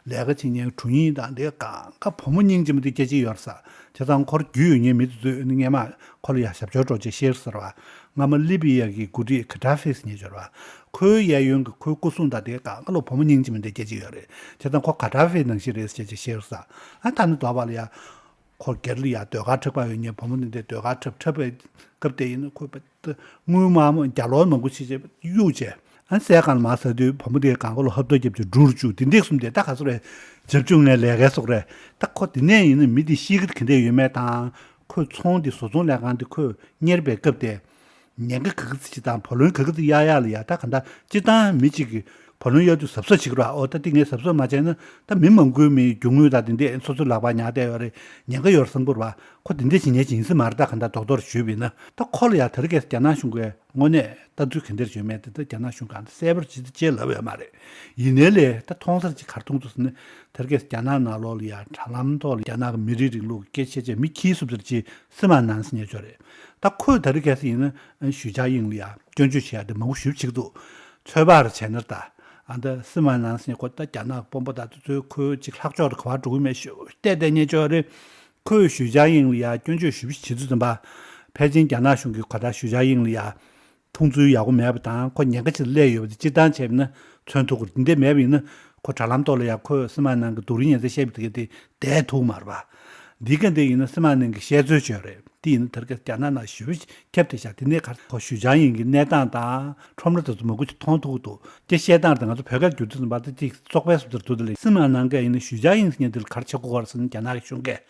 ལས་ཀ་བྱེད་མཁན་དྲུང་ཡིག་དང་དེ་གང་ག་བུ་མོ་སྙིང་རྗེ་མོ་དེ་སྐྱེ་ཀྱི་ཡོད་རེད་ས། བྱས་ཙང་ཁོར་རྒྱུས་ཡོད་མཁན་མི་དེ་ཚོས་སྔས་མ་ཁོ་ལ་ཡ་ཞབས་ཞུ་སྤྲོད་བྱས་ཤེར་ཟེར་བ། སྔ་མ་ལི་བི་ཡ་གི་འགོ་ཁྲིད་ཁ་ཏྲ་ཧྥི་ཟེར་མཁན་ཡོད་རེད་བ། ཁོའི་གཡས་གཡོན་གྱི་ཁོའི་སྐུ་སྲུང་དང་དེ་གང་ག་ལོ་བུ་མོ་སྙིང་རྗེ་མོ་དེ་སྐྱེ་ཀྱི་ཡོད་རེད། བྱས་ཙང་ཁོ་ཁ་ཏྲ་ཧྥི་ནང་བཞིན་རེད་ཟེར་བྱས་ཤེར་ས། ཨ་ད་ནི་དོགས་པ་ལ་ཡ། ཁོ་སྒེར་ལ་ཡ་ཟློས་གར་འཁྲབ་པ་ཡོད་མཁན་བུ་མོ་འདི་འདྲས་ཟློས་གར་འཁྲབ་འཁྲབ་པའི་སྐབས་དེ་ཡིན་ན་ཁོས་དངུལ་མང་མོ་རྒྱ་ལོ་མང་པོ་ཞིག་བྱས་གཡུགས་བྱས། ཨ་སའི་སྒང་ལ་མར་ཟག་དུས་བུ་མོ་དེ་གང་ག་ལོ་ཧབ་ཐོབ་རྒྱབ་ཀྱི་འབྲུར་བཅུག་དེ་འདྲས་གསུམ་དེ་ད་ག་ཚོད་རེད། བྱབ་ཆུང་ངའི་ལས་ཀའི་སོགས་རེད། ད་ཁོ་དེ་ནས་ཡིན་ན་མི་དེ་ཤི་གི་ག་འདྲས་ཡོད་མེད་དང་། ཁོས་ཚོང་དེ་བཟོ་ཚོང་ལས་ཁང་དེ་ཁོས་གཉེར་པའི་སྐབས་དེ། ཉེན་ཁ་ག་གི་ཚིག་ཅིག་དང་བུ་ལོན་ག་གི་ཚིག་གཡར་ཡག་ལ་ཡ་ད་ག་འདྲ་སྤྱིར་བཏང་མི་གཅིག་གིས་བུ་ལོན་གཡར་དུས་གཟབ་གཟབ་བྱེད་ཀྱི་རེད་བ། ཨོ་ད་དེ་ངས་གཟབ་གཟབ་མ་བྱས་ན་ད་མི་མང་པོའི་མིའི་རྒྱུ་དངོས་དང་དེ་འདྲས་སོ་སོའི་ལག་པ་ཉར་བསྡད་ཡོད་རེད། ཉེན་ཁ་ཡོད་རེད་བསམ་གྱི་རེད་བ། ཁོ་དེ་འདྲས་བྱེད་མཁན་ཅིག་ཡིན་ས་མ་རེད། ད་ག་འདྲ་རྡོག་རྡོག་ཞུས་པ་ཡིན་ན་ད་ཁོ་ལ་ཡ་དེ་རིང་ཁ་སང་རྒྱ་ནག་གཞུང་གིས་དངོས་གནས་ལྟ་ཚུལ་ག་འདྲས་བྱས་མེད་དེ་ད་རྒྱ་ནག་གཞུང་གང་ད་གསལ་པོར་ཅིག་ད་བྱས་ལབ་ཡོད་མ་རེད། ཡིན་ནའི་ལས་ད་མཐོང་སར་ཅིག་ག་རེ་མཐོང་འདུག་ཟེར་ན། དེ་རིང་ཁ་སང་རྒྱ་ནག་ནང་ལོགས་ལ་ཡ་དྲ་ལམ་ཐོག་ལ་རྒྱ་ནག་གི་མི་རིགས་རིང་ལུགས་ཀྱི་སྐད་ཆ་བཤད་བྱས་མི་ཁྱི་གསུམ་ཟེར་ཅིག་སི་མ་ནན་ཟེར་མཁན་ཅིག་ཡོད་རེད། ད་ཁོས་དེ་རིང་ཁ་སང་ཡིན་ན་ཞུས་ཅཱ་དབྱིང་ལ་ཡ་སྐྱོན་བརྗོད་བྱེད་ཡ་དེ་མང་པོ་ཞེ་པོ་བྱེད་ཀྱི་འདུག་ཚོད་དཔག་རེ་བྱས་ན་ད། ཨ་ད་སི་མ་ནན་ཟེར་མཁན་ཁོ་ད་རྒྱ་ནག་གི་དཔོན་པོ་དང་དེ་ཚོའི་ཁོའི་ཅིག་ལྷག་ཕྱོགས་རེ་ག་པར་འགྲོ་གི་མེད་ཞེ་པོ་བལྟས་བསྡད་མཁན་ཅིག་ཡོད་རེད། ཁོས་ཞུས་ཅཱ་དབྱིང་ལ་ཡ་སྐྱོན་བརྗོད་ཞེ་པོ་བྱེད་དུས་ཙམ་པ། ཕལ་ཆེར་རྒྱ་ནག་གཞུང་གིས་ག་ད་ཞུས་ཅཱ་དབྱིང་ལ་ཡ། མཐོང་ཚུལ་ཡག་པོ་མེད་པ་དང་ཁོ་ཉེན་ཁ་ཅིག་སླེབས་ཡོད་པ་དེ་སྤྱིར་བཏང་བྱས་པ་ཡིན་ན་མཚོན་ཐུབ་ཀྱི་རེད། འདི་འདྲས་མེད་པ་ཡིན་ན་ཁོ་དྲ་ལམ་ཐོག་ལ་ཡང་ཁོས་སི་མ་ནན་གྱི་སྡུག་རུས་ཉེན་ཚན་བཤད་པ་དེ་ག་དེ་བསྡད་ཐུབ་མ་རེད་པ། འདི་ག་འདི་ཡིན་ན་སི་མ་ནན་གྱིས་བཤད་ཚོད་བྱོས་རེད། དེ་ཡིན་ན་དེ་རིང་ཁ་སང་རྒྱ་ནག་ནང་ཞེ་པོ་ཁྱབ་བསྡད་ཤག་དེ་ནས་ག་ཁོ་ཞུས་ཅཱ་དབྱིང་གི་གནས་སྟངས་དང་ཁྲོམ་ར་དེ་ཚོ་མང་པོ་ཅིག་མཐོང་ཐུབ་ཀྱི་འདུག་དེ་བཤད་སྟངས་དེ་ང་ཚོ་བོད་སྐད་བསྒྱུར་དུས་ཙམ་པ་དེ་ཅིག་བཙོག་པའི་བཟོ་འདྲ་འདུག་དེ་ལས་སི་མ་ནན་གྱིས་ཡིན་ན་ཞུས་ཅཱ་དབྱིང་ཟེར་མཁན་དེ་ལ་ག་རེ་བྱེད་དགོས་ཀྱི་རེད་ཟེར་ན་རྒྱ་ནག་གི་གཞུང་གིས་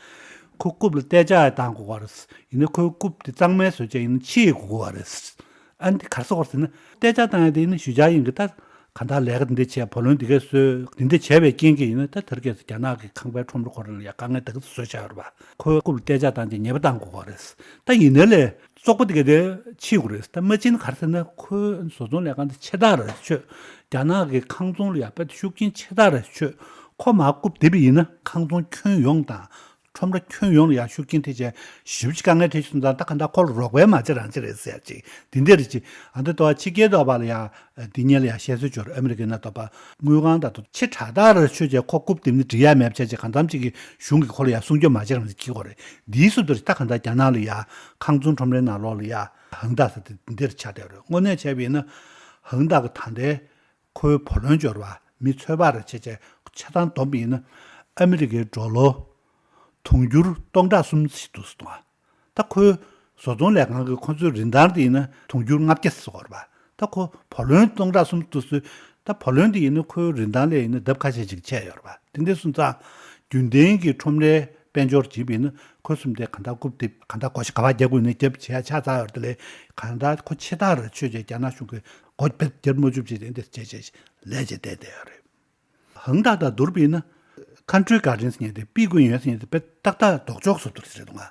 ཁོ་རྐུབ་ལ་ཏེ་ཅག་བཏང་དགོས་ཀྱི་རེད། ཡིན་ན་ཁོའི་རྐུབ་དེ་གཙང་མའི་བཟོ་བྱས་ཡིན་ན་ཕྱིས་དགོས་ཀྱི་རེད། ཨ་ནི་དེ་ག་རེ་ཟེར་དགོས་རེད་ཟེར་ན། ཏེ་ཅག་བཏང་ཡ་དེ་ནི་ཞུས་ཅཱ་དབྱིང་གིས་ད་ག་འདྲ་ལས་ཀ་འདི་འདྲ་བྱས་བུ་ལོན་འདི་གས་བཟོས་འདི་འདྲ་བྱས་པའི་རྐྱེན་གྱིས་ཡིན་ན་ད་དེ་རིང་ཁ་སང་རྒྱ་ནག་གི་ཁང་པའི་ཁྲོམ་ར་ཁོ་རང་ལ་ཡ་དཀའ་ངལ་ད་ག་ཚོད་བཟོས་བཞག་ཡོད་རེད་པ། ཁོའི་རྐུབ་ལ་ཏེ་ཅག་བཏང་རྗེས་ཉེས་པ་བཏང་དགོས་ཀྱི་རེད། ད་ཡིན་ནའི་ལས་བཙོག་པ་འདི་གས་དེ་ཕྱིས་དགོས་རེད། ད་མ་ཕྱིས་ན་ག་རེ་ཟེར་ན་ཁོའི་བཟོ་ཚོང་ལས་ཁང་འདི་ཆེ་ཐག་རེད་ཆོད། རྒྱ་ནག་གི་ཁང་ཚོང་ལ་ཡ་དཔེ་ཤུགས་རྐྱེན་ཆེ་ཐག་རེད་ཆོད། ཁོ་མར་རྐུབ་རྡིབ་པ་ཡིན་ན་ཁང་ཚོང་ཁྱོན་ཡོངས་དང་། ཁྲོམ་ར་ཁྱོན་ཡོངས་ལ་ཡང་ཤུགས་རྐྱེན་ཐེབས་བྱས་ཞེ་པོ་ཅིག་དཀའ་ངལ་འཕྲད་ཀྱི་སོང་ཙང་ད་ག་འདྲ་ཁོ་ལ་རོགས་པའི་མ་བྱེད་རང་བྱེད་རེད་ཟེར་ཡ་ཅིག་འདི་འདྲ་རེད་ཅིག་ཨ་འདི་ལྟ་བ་ཕྱི་རྒྱལ་ལྟ་བ་ལ་ཡང་འདི་གཉིས་ལ་ཡང་བཤད་སྲོལ་ཅིག་ཡོད་རེད། ཨ་མི་རི་ཀའི་ནང་ལྟ་བ་དངུལ་ཁང་དང་དུ་ཆེ་དྲག་དྲག་རེད་ཆོས་བྱས་ཁོ་རྐུབ་རྡིབ་ནི་འགྲིག་ཡ་མེད་བྱས་ཅིག་གང་འཚམ་ཅིག་གི་གཞུང་གིས་ཁོ་ལ་ཡང་སྲུང་སྐྱོབ་མ་བྱེད་རང་བྱེད་ཀྱི་ཁོ་རེད། འདིའི་སུ་དུ་རེད། ད་ག་འདྲ་རྒྱ་ནག་ལ་ཡང་ཁང་ཚོང་ཁྲོམ་རའི་ནང་ལོགས་ལ་ཡང་ཧང་ཏ་ཟེར་དེ་འདི་འདྲ་ཆགས་བསྡད་ཡོད་རེད། དངོས་གནས་བྱས་པ་ཡིན་ན་ཧང་ཏ་གི་ད་ལྟའི་ཁོའི་བུ་ལོན་འབྱོར་བ་མི་ཚོད་དཔག་རེ་བྱས་བྱས་ཆ་ཚང་བསྡོམས་པ་ཡིན་ན་ཨ་མི་རི་ཀའི་ཌོ་ལར་དུང་ཕྱུར་སྟོང་ཕྲག་གསུམ་ཞིག་འདུག་ཟེར་འདུག་ད་ཁོའི་བཟོ་ཚོང་ལས་ཁང་གི་ཁོ་ཚོའི་རིན་ཐང་དེ་ཡིན་ན་དུང་ཕྱུར་ལྔ་བརྒྱ་ཟེར་བ་རེད་པ། ད་ཁོ་བུ་ལོན་སྟོང་ཕྲག་གསུམ་འདུག་ཟེར། ད་བུ་ལོན་དེ་ཡིན་ན་ཁོའི་རིན་ཐང་ལས་ཡིན་ན་ལྡབ་ཁ་ཤས་ཅིག་ཆད་ཡོད་རེད་པ། དེ་འདྲ་སོང་ཙང་རྒྱུན་ལྡན་གྱི་ཁྲོམ་རའི་དཔལ་འབྱོར་བྱས་པ་ཡིན་ན་ཁོ་གསུམ་དེ་གང་ལྟར་རྐུབ་རྡིབ་གང་ལྟར་གོ་ཤ་ག་པར་རྒྱག་དགོས་ནས་རྒྱབ་བྱས་ཆགས་ཚར་ཡོད་རེད། དེ་ལས་གང་ལྟར་ཁོ་ཆེ་ཐག་རེ་ཆོད་བྱས་རྒྱ་ནག་གཞུང་གིས་སྒོ་རྒྱབ་མ་བཅུག་བྱས་དེ་འདྲ་བྱས་བྱས་ལས་བྱས་བསྡད་བསྡད་ཡོད་རེད། ཧང་ཏ་དང་བསྡུར་བ་ཡིན་ན། ཁན་ཊི་རི་གར་ཌེན་ཟེར་མཁན་དེ་པི་ཀུའེ་ཡུན་ཟེར་མཁན་དེ་དཔེ་ཏག་ཏག་ལྡོག་ཕྱོགས་སུ་བསྡུར་ཟེར་འདུག་ང་།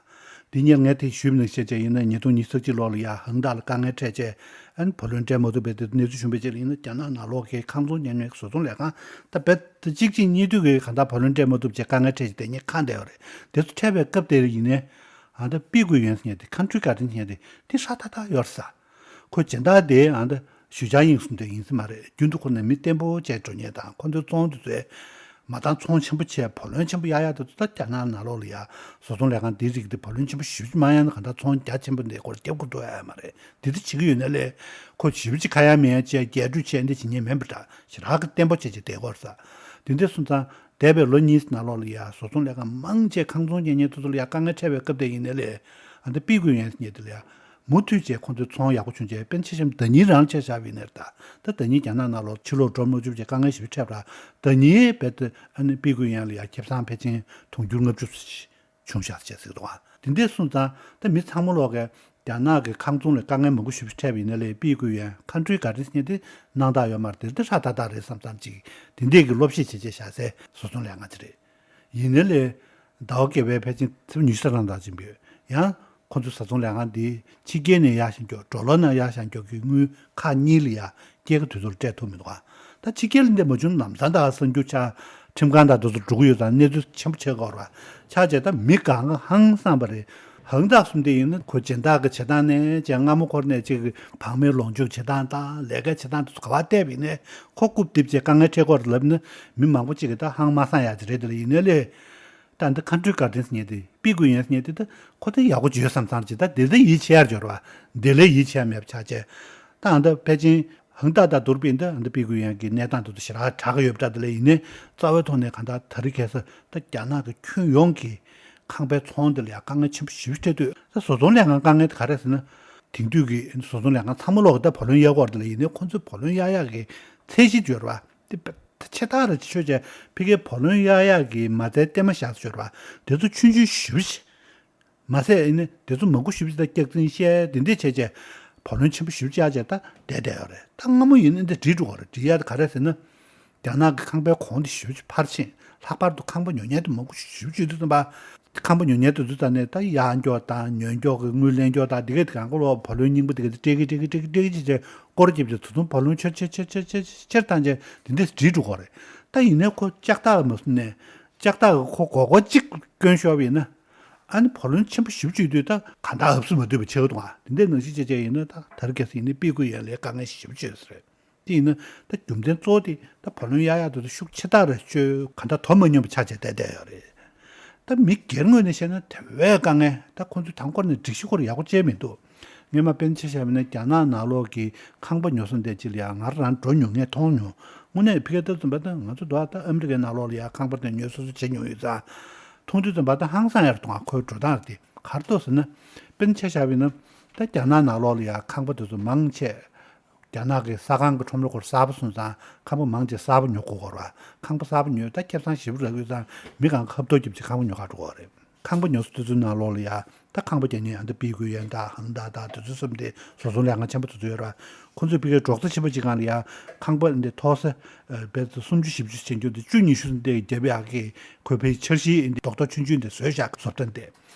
འདི་ཉིན་ངས་དེ་ཞུས་པ་ནང་བཞིན་བྱས་བྱས་ཡིན་ན་ཉིས་སྟོང་ཉི་ཤུ་རྩ་གཅིག་ལོ་ལ་ཡ་ཧང་ཏ་ལ་དཀའ་ངལ་འཕྲད་བྱས་ཨན་བུ་ལོན་སྤྲད་མ་ཐུབ་པའི་དེ་གནས་ཚུལ་བྱུང་བའི་རྗེས་ལ་ཡིན་ན་རྒྱ་ནག་ནང་ལོགས་ཀྱི་ཁང་ཚོང་ཉོ་མཁན་བཟོ་ཚོང་ལས་ཁང་ད་དཔེ་ད་གཅིག་གཅིག་གཉིས་མཐུད་ཀྱིས་གང་ལྟར་བུ་ལོན་སྤྲད་མ་ཐུབ་བྱས་དཀའ་ངལ་འཕྲད་བྱས་དེ་ཉིད་ཁེངས་བསྡད་ཡོད་རེད། དེ་ཚོ་འཕྲད་པའི་སྐབས་དེར་ཡིན་ནའི་ཨ་ད་པི་ཀུའེ་ཡུན་ཟེར་མཁན་དེ་ཁན་ཊི་རི་གར་ཌེན་ཟེར་མཁན་དེ་དེ་ཧྲ་ཏག་ཏག་ཡོད་རེད་ས། ཁོ་སྦྱིན་བདག་དེ་ཨ་ད་ཞུས་ཅཱ་དབྱིང་གསུང་དོན་ཡིན་ས་མ་རེད། རྒྱུན་དུ་ཁོ་ནས་མི་བརྟན་པོ་བྱས་འགྲོ་མཁན་དང་ཁོ་ཚོའི་ཚོང་དེ་ཚོས་མ་བཏང་ཚོང་ཆེན་པོ་བྱས་བུ་ལོན་ཆེན་པོ་གཡར་ཡག་དེ་ཚོ་ད་རྒྱ་ནག་ནང་ལོགས་ལ་ཡ་བཟོ་ཚོང་ལས་ཁང་འདིའི་རིགས་དེ་བུ་ལོན་ཆེན་པོ་ཞེ་པོ་ཅིག་མ་གཡར་ན་གང་ལྟར་ཚོང་རྒྱ་ཆེན་པོ་འདི་སྐོར་རྒྱབ་དགོས་འདུག་ཨ་མ་རེད། འདི་འདྲ་བྱེད་ཀྱི་ཡོད་ན་ལས་ཁོ་ཞེ་པོ་ཅིག་ཁ་ཡ་མི་ཡ་བྱས་རྒྱས་སྤྲོས་བྱས་འདི་བྱེད་མཁན་མིན་པ་འདྲ་ཞེ་དྲག་གི་བརྟན་པོ་བྱས་བྱས་བསྡད་ཡོད་རེད་ས། དེ་འདྲ་སོང་ཙང་འདས་པའི་ལོ་གཉིས་ནང་ལོགས་ལ་ཡ་བཟོ་ཚོང་ལས་ཁང་མང་ཆེ་ཁང་ཚོང་ཉོ་མཁན་དེ་ཚོ་ལ་ཡ་དཀའ་ངལ་འཕྲད་པའི་སྐབས་དེ་ཡིན་ན་ལས་ཨ་ད་པི་ཀུའེ་ཡུན་ཟེར་མཁན་དེ་ལ་ཡ། མུ་མཐུད་བྱས་ཁོང་ཚོའི་ཚོང་ཡག་པོ་བྱུང་རྗེས་དཔེར་ན་ཆེ་ཤོས་ཟླ་ཉིན་རང་ཆ་བཞག་པ་ཡིན་ནའི་ད་ད་ཟླ་ཉིན་རྒྱ་ནག་ནང་ལོགས་ཕྱིར་ལོག་འགྲོ་མ་ཐུབ་བྱས་དཀའ་ངལ་ཞེ་པོ་འཕྲད་པ་ར་ཟླ་ཉིན་རྦད་དེ་ཨ་ནི་པི་ཀུའེ་ཡུན་ལ་ཡ་ཁེ་བཟང་ཕལ་ཆེར་དུང་ཕྱུར་ལྔ་བཅུ་བྱུང་བཞག་ཅེས་ཟེར་འདུག་ཨ། དེ་འདྲས་སོང་ཙང་ད་མི་ཚང་མ་ལོག་གིས་རྒྱ་ནག་གི་ཁང་ཚོང་ལ་དཀའ་ངལ་མང་པོ་ཞེ་པོ་འཕྲད་པ་ཡིན་ནའི་ལས་པི་ཀུའེ་ཡུན་ཁན་ཊི་རི་གར་ཌེན་ཟེར་མཁན་དེ་སྣང་དག་ཡོད་མ་རེད། དེ་འདྲ་ཧྲ་ཏག་ཏག་རེད་བསམ་བསམ་ཅིག་དེ་འདྲས་ཀྱི་སློབ་གཞི་བྱས་བྱས་བཞག་སའི་བཟོ་ཚོང་ལས་ཁང་ཅིག་རེད། ཡིན་ནའི་ལས། ཟླ་བ་བརྒྱད་པའི་ཕལ་ཆེར་ཚེས་ཉི་ཤུ་རྩ་གྲངས་དང་ཅིག་ཡིན་པས། ཡང་ཁོ་ཚོའི་བཟོ་ཚོང་ལས་ཁང་འདི་ཕྱི་རྒྱལ་ནས་གཡར་བཞག་རྒྱུ་ཌོ་ལར་ནང་གཡར་བཞག་རྒྱུ་གི་དངུལ་ཁག་གཉིས་ལ་ཡ་སྐྱེད་ཀ་དུས་ཚོད་ལ་སྤྲད་ཐུབ་མི་འདུག་ག་ད་ཕྱི་རྒྱལ་ལ་འདི་མ་བྱུང་ལམ་སང་ད་གསར་འགྱུར་ཆ་ཁྲིམས་ཁང་དང་དེ་ཚོ་འགྲོ་གི་ཡོད་ཙང་གནས་ཚུལ་ཆེན་པོ་ཆགས་ཀྱི་ཡོད་རེད་བ། ཆགས་བྱས་ད་མི་གང་ག་ཧང་སངས་པ་རེད། ཧང་ཏག་གསུམ་དེ་ཡིན་ན་ཁོ་སྦྱིན་བདག་གི་བྱེད་སྟངས་ནས་ཅན་སྔ་མོ་འཁོར་ནས་ཅིག་བག་མའི་ལོངས་སྤྱོད་བྱེད་སྟངས་དང་ལས་ཀའི་བྱེད་སྟངས་དེ་ཚོ་ག་བ་བལྟས་པ་ཡིན་ནའི་ཁོ་རྐུབ་རྡིབ་བྱས་དཀའ་ངལ་འཕྲད་ཀྱི་ཡོད་རེད་ལབ་ན། མི་མང་པོ་ཅིག་གིས་ད་ཧང་མ་སང་ཡག་ཅིག་རེད་དེ་ལ། ཡིན་ནའི་ལས་ད་འདི་ཁན་ཊི་རི་གྷར་ཌེན་ཟེར་མཁན་དེ་པི་གུ་ཡན་ཟེར་མཁན་དེ་ད་ཁོ་ད་ཡག་པོ་བྱོས་བསམ་བསམ་ཅིག་ད་དེ་ལ་ཡིད་ཆེས་ཡག་ཅིག་ཡོད་རེད་བ། དེ་ལ་ཡིད་ཆེས་ཡག་མེད་པ་ཆགས་བྱས། ད་ཨ་འདི་ཕལ་ཆེར་ཧང་ཏག་ཏག་འདུག་པ་ཡིན་ན། ད་ཨ་འདི་པི་གུ་ཡན་གྱི་གནས་སྟངས་དེ་ཚོ་ཞེ་དྲག་དྲག་གི་ཡོད་པ་འདྲ། དེ་ལ་ཡིན་ནའི་རྩ་བའི་ཐོག་ནས་གང་ལྟར་ད་རེས་ཁ་སང་ད་རྒྱ་ནག་གི་ཁྱོན་ཡོངས་ཀྱི་ཁང་པའི་ཚོང་དེ་ལ་ཡང་དཀའ་ངལ་ཆེན་པོ་ཞེ་པོ་འཕྲད་དུས། ད་བཟོ་ཚོང་ལས་ཁང་དཀའ་ངལ་དེ་ག་རེ་ཟེར་ན། དེང་དུས་ཀྱི་བཟོ་ཚོང་ལས་ཁང་ཚང་མ་ལོག་གི་ད་བུ་ལོན་གཡར་དགོས་རེད། དེ་ལ་ཡིན་ནའི་ཁོང་ཚོས་བུ་ལོན་གཡར་ཡག་གི་ཚད་གཞི་ཡོད་རེད་བ། དེ་ཆེ་ཐག་རེད། ཆོས་བྱས་ཕ་གིའི་བུ་ལོན་གཡར་ཡག་གི་མ་རྩའི་གཏའ་མ་བཞག་ས་ཡོད་རེད་བ། དེ་ཚོ་ཆུང་ཆུང་ཞེ་པོ་ཅིག་མ་ཟད་ཨ་ནི་དེ་ཚོ་མང་པོ་ཞེ་པོ་ཅིག་ད་སྐྱག་རྫུན་བཤད་དེ་འདྲས་བྱས་བྱས་བུ་ལོན་ཆེན་པོ་ཞེ་པོ་ཅིག་གཡར་བྱས་ད་བསྡད་བསྡད་ཡོད་རེད། ད་སྔ་མོ་ཡིན་ན་འདི་འགྲིག་འགྲོ་གི་རེད། འགྲིག་ཡག་དེ་ག་རེ་ཟེར་ན། རྒྱ་ནག་གི་ཁང་པའི་གོང་དེ་ཞེ་པོ་ཅིག་ཕར་ཕྱིན། ལྷག་པར་དུ་ཁང་པ་ཉོ་མཁན་དེ་མང་པོ་ཞེ་པོ་ཅིག་ཡོད་དུས་ཙམ་པ། ཁང་པ་ཉོ་མཁན་དེ་ཚོ་ད་ནས་ད་གཡར་མགྱོགས་དང་ཉོ་མགྱོགས་ཀྱི་དངུལ་ལེན་མགྱོགས་དང་དེ་གས་དེ་གང་ག་ལོག་བུ་ལོན་རྙིང་པ་དེ་གས་དེ་སྤྲད་ཀྱི་སྤྲད་ཀྱི་སྤྲད་ཀྱི་སྤྲད་ཀྱི་བྱས་བྱས་སྐོར་རྒྱབ་བྱས་དུས་ཚོད་བུ་ལོན་ཆེར་ཆེར་ཆེར་བཏང་བྱས་དེ་འདྲས་འགྲིག་འགྲོ་གི་རེད། ད་ཡིན་ནའི་ཁོ་ལྕགས་ཐག་མ་བཟུང་ནས་ལྕགས་ཐག་གི་ཁོ་སྒོར་སྒོར་གཅིག་སྐྱོན་ཤོར་བ་ཡིན་ན། ཨ་ནི་བུ་ལོན་ཆེན་པོ་ཞེ་པོ་ཅིག་ཡོད་དུས་ད་གང་ལྟར་ཧབ་སུ་མ་བསྡུས་པ་བྱེད་དགོས་འདུག་ཨ། དེ་འདྲའི་ནང་བཞིན་བྱས་བྱས་ཡིན་ན་ད་དེ་རིང་ཁ་སང་ཡིན་ནའི་པི་གུ་ཡན་ལ་དཀའ་ངལ་ཞེ་པོ་ཅིག་ཡོད་ས་རེད། དེ་ཡིན་ན་ད་རྒྱུ་མཚན་གཙོ་བོ་དེ་ད་བུ་ལོན་གཡར་ཡག་དེ་ཚོ་ཤུགས་ཆེ་ཐག་རེད། ཅོ་གང་ལྟར་དོ་མ་སྙོམས་པ་ཆགས་བྱས་བསྡད་བསྡད་ཡོད་རེད། ད་མི་སྒེར་ངོས་ནས་བཤད་ན་དེ་བས་དཀའ་ངལ། ད་ཁོང་ཚོས་དང་པོ་ནས་སྒྲིག་གཞི་ཁོ་རང་ཡག་པོ་བཅས་མི་འདུག་སྔོན་མ་དཔེར་ན་ཆ་བཞག་པ་ཡིན་ན་རྒྱ་ནག་ནང་ལོགས་ཀྱི་ཁང་པ་ཉོ་ས་འདི་ཅིག་ལ་ཡང་ང་རང་འགྲོ་མྱོང་ངས་མཐོང་མྱོང་། དངོས་གནས་ཕ་གིར་ལྟ་ཙམ་པ་ད་ང་ཚོ་འདུག་ཨ། ད་ཨ་མི་རི་ཀའི་ནང་ལོགས་ལ་ཡང་ཁང་པ་དེ་ཉོས་སོ་སོ་བྱེད་མྱོང་ཡོད་ཙང་། མཐོང་དུས་ཙམ་པ་ད་ཧང་སང་ཡག་རེད་འདུག་ཨ། ཁོའི་འགྲོ་སྟངས་དེ་ག་རེ་འདུག་ཟེར་ན། དཔེར་ན་ཆ་བཞག་པ་ཡིན་ན་ད་རྒྱ་ནག་ནང་ལོགས་ལ་ཡང་ཁང་པ་དེ་ཚོ་མང་ཆེ་རྒྱ་ནག་གི་ས་ཁང་གི་ཁྲོམ་ར་སྐོར་གསར་པ་སོང་ཙང་ཁང་པ་མང་ཆེ་གསར་པ་ཉོ་དགོས་ཀྱི་ཡོད་རེད་བ། ཁང་པ་གསར་པ་ཉོས་ད་ཁེ་བཟང་ཞེ་པོ་རག་གི་ཡོད་ཙང་མི་གང་ག་ཧབ་ཐོབ་རྒྱབ་བྱས་ཁང་པ་ཉོ་ག་འགྲོ་གི་ཡོད་རེད། ཁང་པ་ཉོ་ས་དེ་ཚོའི་ནང་ལོགས་ལ་ཡ་ད་ཁང་པ་རྒྱག་མཁན་ཨ་འདི་པི་གུ་ཡན་དང་ཧང་ཏག་ཏག་དེ་ཚོ་གསུམ་དེ་བཟོ་ཚོང་ལས་ཁང་ཆེན་པོ་དེ་ཚོ་ཡོད་རེད་བ། ཁོང་ཚོས་ཕ་གིའི་འབྲོག་རྩ་ཆེན་པོ་གཅིག་སྒང་ལ་ཡ་ཁང་པ་འདི་མཐོ་ས་བལ་ཙམ་སུམ་ཅུ་བཞི་བཅུ་ཟེར་རྒྱུ་འདི་བཅུ་ཉི་ཤུ་འདི་རྒྱབ་ཡག་གི་ཁོའི་ཕའི་འཆར་གཞི་འདི་རྡོག་རྡོག་ཆུང་ཆུང་འདི་བཟོས་བཞག་བཟོ་ལྟ་འདི།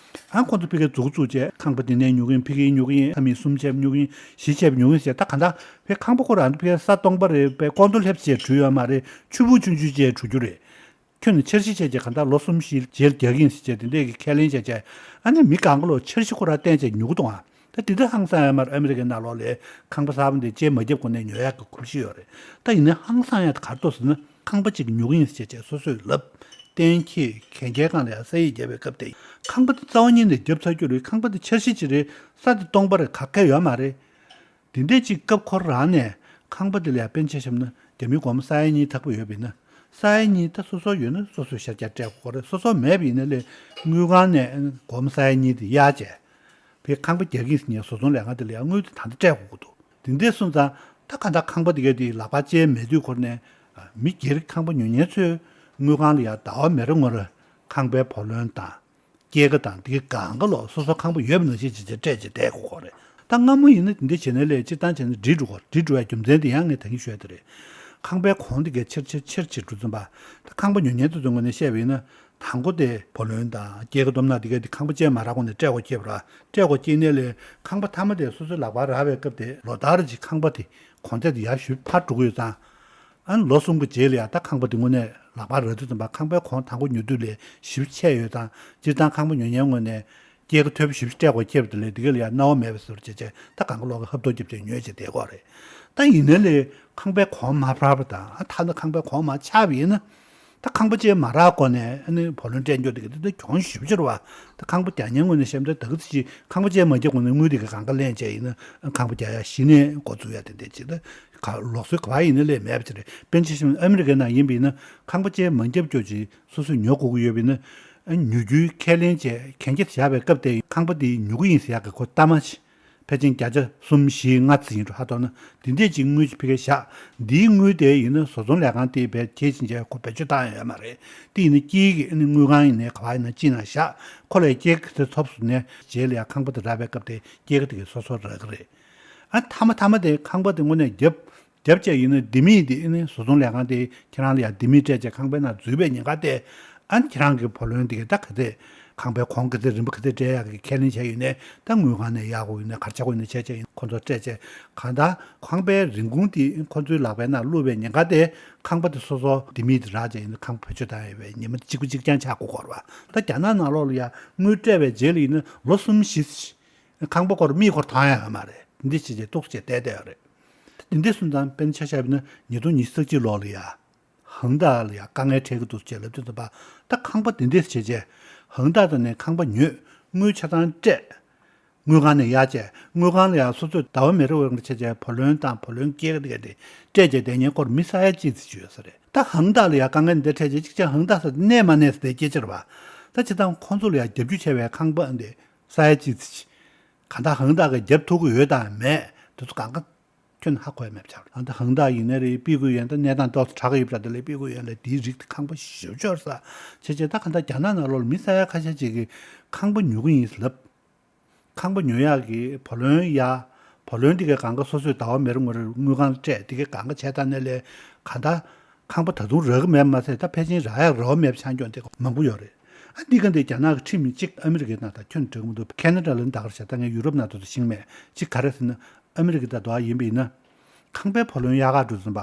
ཨ་ཁོང་ཚོ་ཕ་གིའི་འཛུགས་བཙུགས་བྱས་ཁང་པ་འདི་ནས་ཉོ་གི་ཡིན། ཕ་གིའི་ཉོ་གི་ཡིན། ཁ་མིག་གསུམ་བྱས་ཉོ་གི་ཡིན། བཞི་བྱས་ཉོ་གི་ཡིན་ཟེར། ད་གང་ལྟར་ཕའི་ཁང་པ་ཁོ་རང་ཕ་གིའི་ས་སྟོང་པ་རེད་པས་ཀོང་རྡོ་ལྷེབ་བྱས་གྲུ་ཡོད་མ་རེད། ཆུ་བུར་ཆུང་ཆུང་བྱས་གྲུ་རྒྱུ་རེད། ཁྱོན་ནས་འཆར་གཞི་བྱས་བྱས་གང་ལྟར་ལོ་གསུམ་བཞི་རྗེས་རྒྱག་གི་ཡིན་ཟེར་བྱས་དེ་འདྲས་ཀྱི་ཁས་ལེན་བྱས་བྱས། ཨ་ནི་མི་གང་ག་ལོག་འཆར་གཞི་ཁོ་རང་བསྟན་བྱས་ཉོ་གི་འདུག་ཨ། ད་དེ་འདྲ་ཧང་སང་ཡ་མར་ཨ་མི་རི་ཀའི་ནང་ལོགས་ལ་ཁང་པ་གསར་པ་འདི་རྗེས་མ་བརྒྱབ་གོང་ནས་ཉོ་ཡག་གི་གོམས་གཤིས་ཡོད་རེད། ད་ཡིན་ནའི་ཧང་སང་ཡ་དེ་ག་རེ་འདུག་ཟེར་ན་ཁང་པ་གཅིག་ཉོ་གི་ཡིན་ཟེར་བྱས་བྱས་སོ་སོས་ལབ། གཏན་འཁེལ་གན་རྒྱའི་སྒང་ལ་ཡ་ས་ཡིག་བརྒྱབ་པའི་སྐབས་དེ་ཁང་པ་དེ་རྩ་བ་ཉིད་ནས་བརྒྱབ་ཚར་རྒྱུ་རེད། ཁང་པ་དེ་འཆར་གཞི་ཅིག་རེད། ས་དེ་སྟོང་པ་རེད། ག་གེ་ཡོད་མ་རེད། དེ་འདྲས་ཅིག་སྐབས་ཁོ་རང་ནས་ཁང་པ་དེ་ལ་ཡ་དཔེར་ན་ཆ་བཞག་ན་རྒྱ་མིའི་སྒོར་མོ་ས་ཡ་གཉིས་ཐག་པ་ཡོད་པ་ཡིན་ན། ས་ཡ་གཉིས་ད་སོ་སོ་ཡོད་ན་སོ་སོའི་ཤར་རྒྱག་སྤྲད་དགོས་རེད། སོ་སོ་མེད་པ་ཡིན་ན་ལས་དངུལ་ཁང་ནས་སྒོར་མོ་ས་ཡ་གཉིས་དེ་གཡར་བྱས། ཕའི་ཁང་པ་རྒྱག་གི་ཡིན་ཟེར་ནས་བཟོ་ཚོང་ལས་ཁང་དེ་ལ་ཡང་དངུལ་དེ་ད་ལྟ་སྤྲད་དགོས་ཀྱི་འདུག་དེ་འདྲས་སོང་ཙང་ད་གང་ལྟར་ཁང་པ་དེ་ག་དེ་ལག་པ་ཅན་མེད་དུས་ཁོ་ནས་མི་སྒེར་ཁང་པ་ཉོ་མཁན་ཚོས་དངུལ་ཁང་ལ་ཡང་ཟླ་བ་མི་རེ་ངོ་རེ་ཁང་པའི་བུ་ལོན་དང་། སྐྱེད་ཀ་དང་དེ་ག་གང་ག་ལོག་སོ་སོ་ཁང་པ་ཡོད་པ་ནང་བཞིན་བྱས་བྱས་སྤྲད་བྱས་བསྡད་དགོས་ཀྱི་རེད། ད་སྔ་མོ་ཡིན་ན་དེ་འདྲ་བྱས་ན་ལས་སྤྱིར་བཏང་བྱས་ན་འགྲིག་འགྲོ་གི་རེད། འགྲིག་འགྲོ་བའི་རྒྱུ་མཚན་དེ་ཡང་ངས་ད་གིན་ཞུས་དེ་རེད། ཁང་པའི་གོང་དེ་གས་ཆེར་ཆེར་ཆེར་ཆེར་འགྲོ་ཙམ་པ། ད་ཁང་པ་ཉོ་མཁན་དེ་ཚོའི་ངོས་ནས་བཤད་པ་ཡིན་ན། དང་པོ་དེ་བུ་ལོན་དང་སྐྱེད་ཀ་སྡོམ་ནང་དེ་གས་དེ་ཁང་པ་ཅན་མ་རག་གོང་ནས་སྤྲད་དགོས་སྐྱེས་པ་ར། སྤྲད་དགོས་སྐྱེས་ནས་ལས་ཁང་པ་མཐའ་མ་དེ་སོ་སོའི་ལག་པར་རག་པའི་སྐབས་དེ་ལོ་ལྟར་གྱི་ཁང་པ་དེ་གོང་ཚད་དེ་ཡར་ཞུ་འཕར་འགྲོ་གི་ཡོད་ཙང་། ཨ་ནི་ལོ་གསུམ་གྱི་རྗེས་ལ་ཡང་ད་ཁང་པ་དེ་དངོས་གནས་ལག་པར་རག་དུས་ཙམ་པ་ཁང་པའི་གོང་དང་པོ་ཉོ་དུས་ལས་ཞེ་པོ་ཆེ་ཡོད་ཙང་། སྤྱིར་བཏང་ཁང་པ་ཉོ་མཁན་ངོས་ནས་སྐྱེད་ཀ་མཐོ་པོ་ཞེ་པོ་སྤྲད་དགོས་ཁྱེད་དེ་ལས་དེ་ག་ལ་ཡང་སྣང་བ་མེད་པའི་བཟོ་འདྲ་བྱས་བྱས་ད་གང་ག་ལོག་གི་ཧབ་ཐོབ་རྒྱབ་བྱས་ཉོས་བྱས་བསྡད་ཀྱི་ཡོད་རེད། ད་ཡིན་ནའི་ལས་ཁང་པའི་གོང་མ་འཕར་བ་དང་ཨ་ཐ་ན་ཁང་པའི་གོང་མ་ཆག་པ་ཡིན་ན། ད་ཁང་པ་ཅན་མ་རག་གོང་ནས་ཨ་ནི་བུ་ལོན་སྤྲད་རྒྱུ་དེ་ག་དེ་ད་གྱོང་ཞེ་པོ་ཅིག་རེད་བ། ད་ཁང་པ་རྒྱག་མཁན་ངོས་ནས་བཤད་ན་ད་ག་ཚོད་ཅིག་ཁང་པ་ཅན་མ་རྒྱག་གོང་ནས་དངུལ་དེ་ག་གང་ག་ལེན་བྱས་ཡིན་ན་ཁང་པ་རྒྱག་ཡ་གཞི་ནས་འགོ་བཙུགས་ཡ་དེ་འདྲ་ཅིག་ད། ག་ལུགས་སྲོལ་ག་པར་ཡིན་ན་ལས་མེད་པ་ཅིག་རེད། དཔེར་ན་ཆ་བཞག་ན་ཨ་མི་རི་ཀའི་ནང་ཡིན་པ་ཡིན་ན་ཁང་པ་ཅན་མ་བརྒྱབ་ཀྱོག་ཅིག་སོ་སོས་ཉོ་དགོས་ཀྱི་ཡོད་པ་ཡིན་ན། ཨ་ཉོ་རྒྱུའི་ཁས་ལེན་བྱས་གན་རྒྱ་བཞག་པའི་སྐབས་དེ་ཁང་པ་དེ་ཉོ་གི་ཡིན་ཟེར་ཡག་གི་ཁོ་གཏའ་མ་ཅིག་ཕལ་ཆེར་བརྒྱ་ཆ་གསུམ་བཞི་ལྔ་ཙམ་ཡིན་འགྲོ། ཧ་ཐོག་ན་དེ་འདྲས་ཅིག་དངུལ་ཅིག་ཕ་གིར་བཞག་འདིའི་དངུལ་དེ་ཡིན་ན་བཟོ་ཚོང་ལས་ཁང་དེ་བས་ཁྱེད་ཕྱིན་ཆད་ཁོ་བེད་སྤྱོད་བཏང་ཡ་ཡོད་མ་རེད། དེ་ཡིན་ན་དཀྱིལ་གྱི་ཨ་ནི་དངུལ་ཁང་ཡིན་ནའི་ག་པར་ཡིན་ན་ཅིག་ནང་བཞག་ཁོ་ལས་སྐྱེད་ཀ་དེ་ཐོབ་སོང་ནས་རྗེས་ལ་ཡ་ཁང་པ་དེ་རག་པའི་སྐབས་དེ་སྐྱེད་ཀ་དེ་གས་སོ་སོར་རག་གི་རེད། ཨ་མཐའ་མ་མཐའ་མ་དེ་ཁང་པ་དེ་དངོས་གནས་བརྒྱབ། བརྒྱབ་བྱས་ཡིན་ན་ལྡེ་མིག་དེ་ཨ་ནི་བཟོ་ཚོང་ལས་ཁང་དེ་ཁྱེད་རང་ལ་ཡང་ལྡེ་མིག་སྤྲད་བྱས་ཁང་པའི་ནང་འཛུལ་བའི་ཉེན་ཁ་དེ། ཨ་ནི་ཁྱེད་རང་གི་བུ་ལོན་དེ་ག་ད་ག་ཚད་ ཁང་པའི་གོང་གི་ཚད་རིན་པ་ག་ཚད་སྤྲད་ཡག་གི་ཁས་ལེན་བྱས་ཡོད་ནས། ད་དངུལ་ཁང་ནས་གཡར་དགོས་ཡོད་ནས། ག་རེ་བྱ་དགོས་ཡོད་ནས་བྱས་བྱས་ཡིན། ཁོ་ཚོ་སྤྲད་བྱས། གང་ལྟར་ཁང་པའི་རིན་གོང་དེ་ཁོ་ཚོའི་ལག་པའི་ནང་བླུགས་པའི་ཉེན་ཁ་དེ། ཁང་པ་དེ་སོ་སོ་དེ་མི་དེ་རག་བྱས་ཡིན་ན། ཁང་པ་བེད་སྤྱོད་བཏང་ཡོད་པའི་ཉི་མ་དེ་གཅིག་པ་གཅིག་རྐྱང་ཆགས་དགོས་ཀྱི་ཡོད་རེད་པ། ད་རྒྱ་ནག་ནང་ལོགས་ལ་ཡ་དངུལ་སྤྲད་པའི་རྗེས་ལ་ཡིན་ན་ལོ་གསུམ་བཞི་ཁང་པ་སྐོར་མིའི་སྐོར་ཐོན་ཡ་ཡོད་མ་རེད། འདི་བྱས་བྱས་ཏོག་ཙམ་བསྡད་བསྡད་ཡོད་རེད། འདི་འདྲ་སོང་ཙང་དཔེར་ན་ཆ་བཞག་པ་ཡིན་ན་ཉིས་སྟོང་ཉི་ཤུ་རྩ་གཅིག་ལོ་ལ་ཡ། ཧང་ཏ་ལ་ཡ་དཀའ་ངལ་འཕྲད་ཀྱི་འདུག་ཅེས་ལབ་དུས་ཙམ་པ། ད་ཁང་པ་དེ་འདྲས་བྱས་རྗེས་ཧང་ཏ་དང་ནས་ཁང་པ་ཉོས། དངུལ་ཆ་ཚང་སྤྲད། དངུལ་ཁང་ནས་གཡར་བྱས། དངུལ་ཁང་ལ་ཡ་སོ་སོས་ཟླ་བ་མི་རེ་བའི་རིང་ལ་བྱས་བྱས་བུ་ལོན་དང་བུ་ལོན་སྐྱེལ་ག་དེ་ག་དེ་སྤྲད་བྱས་བསྡད་མཁན་སྐོར་མི་ས་ཡ་གཅིག་ཙམ་ཅིག་ཡོད་ས་རེད། ད་ཧང་ཏ་ལ་ཡ་དཀའ་ངལ་འདི་འཕྲད་བྱས་གཅིག་བྱས་ཧང་ཏ་ས་དེ་གནས་མ་གནས་ས་དེ་སྐད་ཆ་རེད་པ། ད་བྱས་ཙང་ཁོང་ཚོ་ལ་ཡ་རྒྱབ་སྐྱོར་བྱས་པའི་ཁང་པ་འདི་ས་ཡ་གཅིག་ཙམ་ཅིག་གང་ལྟར་ཧང་ཏ་གིས་རྒྱབ་ཐུབ་ཀྱི་ཡོད་དང་མེད་དེ་ཚོ་གང་ག་ཁྱོན་ཧ་གོ་ཡ་མེད་པ་ཆགས། ད་ལྟ་ཧང་ཏ་ཡིན་ན་རེད། པི་གུ་ཡོན། ད་གནས་སྟངས་ཏོག་ཙམ་དྲག་གི་ཡོད་པ་འདྲ། དེ་ལས་པི་གུ་ཡོན་ལ་དེའི་རིགས་དེ་ཁང་པ་ཞེ་པོ་ཅིག་ཡོད་ས་བྱས་བྱས། ད་གང་ལྟར་རྒྱ་ནག་ནང་ལོགས་ལ་མི་ས་ཡ་ཁ་ཤས་ཅིག་གིས་ཁང་པ་ཉོ་གི་ཡིན་ལབ། ཁང་པ་ཉོ་ཡག་གི་བུ་ལོན་གཡར། བུ་ལོན་དེ་གའི་སྒང་ག་སོ་སོས་ཟླ་བ་མི་རེ་ངོ་རེར་དངུལ་ཁང་སྤྲད། དེ་གའི་སྒང་ག་བྱས་ད་ནས་ལས་གང་ལྟར་ཁང་པ་ད་དུང་རག་གི་མེད་མ་ཟད། ད་ཕལ་ཆེར་རག་ཡག་རེ་བ་མེད་པ་ཆགས་མཁན་དེ་མང་པོ་ཡོད་རེད། ཨ་འདི་ག་འདི་རྒྱ་ནག་གི་ཁྲིམས་ཡིན། གཅིག་ཨ་མི་རི་ཀའི་ནང་དང་ཁྱོན་འགྲིག་མི་འདུག་ཁེ་ན་ཌ་ལ་ནི་ད་ག་རེ་བྱས། ད་ངས་ཡུ་རོབ་ནང་དུ་ཤེས་ཀྱི་མེད། གཅིག་ག་རེ་ཟེར་ན། ཨ་མི་རི་ཀ་དང་དོ་ཨ་ཡིན་པ་ཡིན་ན། ཁང་པའི་བུ་ལོན་གཡར་ག་འགྲོ་ཙམ་པ།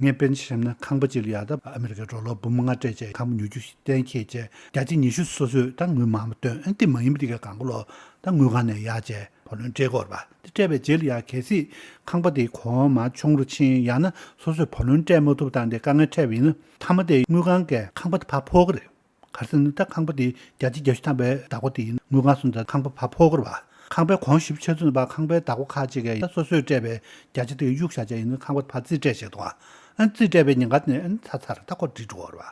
ངས་དཔེར་ན་ཆ་བཞག་ན་ཁང་པ་གཅིག་ལ་ཡ་ད་ཨ་མི་རི་ཀའི་ཌོ་ལར་འབུམ་ལྔ་སྤྲད་བྱས་ཁང་པ་ཉོ་རྒྱུ་གཏན་འཁེལ་བྱས། བརྒྱ་ཆ་ཉི་ཤུ་སོ་སོས་ད་དངུལ་མང་པོ་བཏོན། ཨ་དེ་མ་ཡིན་པ་དེ་གའི་སྒང་ག་ལོ་ད་དངུལ་ཁང་ནས་གཡར་བྱས་བུ་ལོན་སྤྲད་དགོས་རེད་པ། དེ་སྤྲད་པའི་རྗེས་ལ་ཡ་གལ་སྲིད་ཁང་པ་དེ་གོང་མར་ཆུང་རུ་ཕྱིན། ཡང་ན་སོ་སོས་བུ་ལོན་སྤྲད་མ་ཐུབ་སྟངས་དེ་དཀའ་ངལ་འཕྲད་པ་ཡིན་ན། མཐའ་མ་དེ་དངུལ་ཁང་གིས་ཁང་པ་དེ་ཕར་ཕོག་གི་རེད། ག་རེ་ཟེར་ན། ད་ཁང་པ་དེ་བརྒྱ་ཆ་བརྒྱད་ཅུ་ཐམ་པའི་བདག་པོ་དེ་ཡིན་ན། དངུལ་ཁང་སོང་ཙང་ཁང་པ་ཕར་ཕོག་གི་རེད་པ། ཁང་པའི་གོང་ཞེ་པོ་ཆེ་ཚུད་པ། ཁང་པའི་བདག་པོ་ཁག་ཅིག་གིས་ད་སོ་སོས་སྤྲད་པའི་བརྒྱ་ཆ་དེ་གཡུག་བཞག་བྱས་ཡིན་ན། ཁང་པ་ཕར་རྩིས་སྤྲད་བྱས་འདུག་ག་ཨ་རྩིས་སྤྲད་པའི་ཉེན་ཁ་དེ་ནས་ཨ་ཚར་ཚར། ད་ཁོ་འགྲིག་འགྲོ་བ་རེད་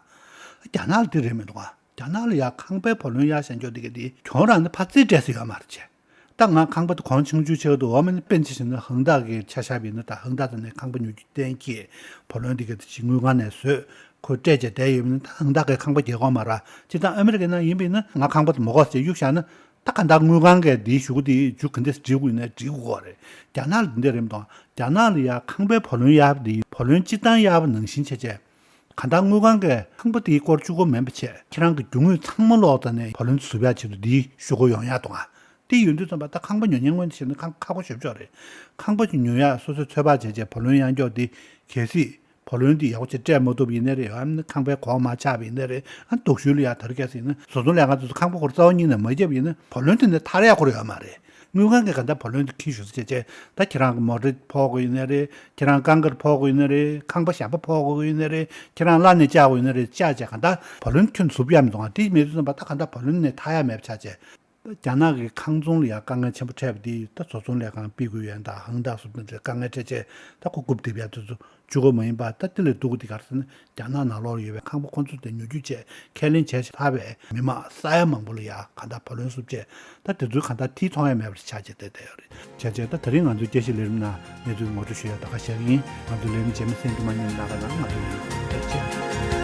པ། རྒྱ་ནག་ལ་དེ་རེད་མི་འདུག་ག་རྒྱ་ནག་ལ་ཡ་ཁང་པའི་བུ་ལོན་གཡར་བཞག་རྒྱུ་དེ་ག་དེ་གྱོང་རག་ན་ཕར་རྩིས་སྤྲད་ས་ཡོད་མ་རེད་བྱས། ད་ང་ཁང་པ་དེ་གོང་ཆུང་ཆུང་ཆགས་འདུག་འོ་མ་ནི་དཔེར་ན་ཆ་བཞག་ན་ཧང་ཏ་གི་ཆ་བཞག་པ་ཡིན་ན། ད་ཧང་ཏ་དང་ནས་ཁང་པ་ཉོ་རྒྱུ་གཏན་འཁེལ། བུ་ལོན་དེ་ག་དེ་ཅིག་དངུལ་ཁང་ནས་བཟོས། ཁོས་སྤྲད་བྱས་བསྡད་ཡོད་པ་ཡིན་ན། ད་ཧང་ཏ་གིས་ཁང་པ་རྒྱག་གི་ཡོད་མ་རེད། སྤྱིར་བཏང་ཨ་མི་རི་ཀའི་ནང་ཡིན་པ་ཡིན་ན། ང་ཁང་པ་དེ་མ་དགོས་ཟེར་གཡུག་བཞག་ན། ད་གང་ལྟར་དངུལ་ཁང་གིས་དེའི་གཞུག་གུ་དེ་མཇུག་ག་འདྲས་སྒྲིལ་དགོས་ཡིན་ན་སྒྲིལ་དགོས་རེད། རྒྱ་ནག་ལ་འདི་འདྲ་རེད་མི་འདུག་རྒྱ་ནག་ལ་ཡ་ཁང་པའི་བུ་ལོན་གཡར་བ་དེ་བུ་ལོན་སྤྱིར་བཏང་གཡར་བ་ནང་བཞིན་བྱས་བྱས། གང་ལྟར་དངུལ་ཁང་གིས་ཁང་པ་དེའི་སྐོར་གཅིག་པོ་མིན་པ་བྱས། ཁྱེད་རང་གི་རྒྱུ་དངོས་ཚང་མ་ལོག་ད་ནས་བུ་ལོན་བསུབ་ཡག་ཆེད་དུ་དེའི་ཤོག་གུ་ཡོང་ཡག་འདུག་ག་དེ་ཡོང་དུས་ཙམ་པ་ད་ཁང་པ་ཉོ་མཁན་ངོས་ནས་བཤད་ན་ཁང་ཁག་པོ་ཞེ་པོ་ཅིག་རེད། ཁང་པ་ཅིག་ཉོ་ཡག་སོ་སོས་ཚོད་དཔག་བྱས་བྱས་བུ་ལོན་གཡར་རྒྱུ་དེ། གལ་སྲིད་བུ་ལོན་དེ་ཡག་པོ་ཅིག་སྤྲད་མ་ཐུབ་པ་ཡིན་ན་རེད། ཡང་ན་ཁང་པའི་གོང་མར་ཆག་པ་ཡིན་ན་རེད། ཨ་སྡུག་ཤོས་ལ་ཡ་ད་རེས་གལ་སྲིད་ཡིན་ན་བཟོ་ཚོང་ལས་ཁང་ཚོས་ཁང་པ་ཁོ་རང་རྩ་བ་ཉིད་ནས་མ་བརྒྱབ་པ་ཡིན་ན། བུ་ལོན་དེ་ནས་ཐར་ཡག་ཁོ་རང་ཡོད་མ་རེད། དངུལ་ཁང་གིས་གང་ལྟར་བུ་ལོན་དེ་འཁྱེར་ཤོག་ཟེར་བྱས་བྱས། ད་ཁྱེད་རང་གི་མོ་ཊ་ཕོག་དགོས་ཡིན་ན་རེད། ཁྱེད་རང་རྐང་དཀར་ཕོག་དགོས་ཡིན་ན་རེད། ཁང་པ་གཞན་པ་ཕོག་དགོས་ཡིན་ན་རེད། ཁྱེད་རང་གླ་ནས་བཅག་དགོས་ཡིན་ན་རེད། བཅག་བྱས་གང་ལྟར་བུ་ལོན་ཁྱོན་བསུབ་ཡག་མི་འདུག་ག་དེ་མེད་དུས་ཙམ་པ་ད་གང་ལྟར་བུ་ལོན་ནས་ཐར་ཡག་མེད་པ་ཆགས་བྱས། རྒྱ་ནག་གི་ཁང་ཚོང་ལ་ཡང་དཀའ་ངལ་ཆེན་པོ་འཕྲད་པ་དེ། ད་བཟོ་ཚོང་ལས་ཁང་པི་གུ་ཡོན་དང་ཧང་ཏ་སོགས་དེ་འདྲའི་དཀའ་ངལ་འཕྲད་བྱས། ད་ཁོ་རྐུབ་རྡེབ་ཡག་དེ་ཚོ་གཅིག་པོ་མ་ཡིན་པ། ད་དེ་ལས་སྡུག་གི་དེ་ག་རེ་ཟེར་ན། རྒྱ་ནག་ནང་ལོགས་ལ་ཡོད་པའི་ཁང་པ་ཁོ་ཚོ་དེ་ཉོ་རྒྱུ་བྱས་ཁས་ལེན་བྱས་ཚར་བའི་མི་མང་ས་ཡ་མང་པོ་ལ་ཡ་གང་ལྟར་བུ་ལོན་བསུབ་བྱས། ད་དེ་ཚོའི་གང་ལྟར་ཐིག་མཐོང་ཡ་མེད་པ་ཆགས་བྱས་བསྡད་བསྡད་ཡོད་རེད། བྱས་བྱས་ད་དེ་རིང་ང་ཚོའི་དཔྱད་ཞིབ་ལས་རིམ་ནང་གནས་ཚུལ་ངོ་སྤྲོད་ཞུ་ཡ་ད་ག་བཞག་གི་ཡིན། ང་ཚོའི་ལས་རིམ་རྗེས་མ་གསན་རྒྱུ་མ་བསྙེལ་གནང་རོགས་གནང་། ང་ཚོའི་ལས་རིམ་ཐུགས་རྗེ་ཆེ།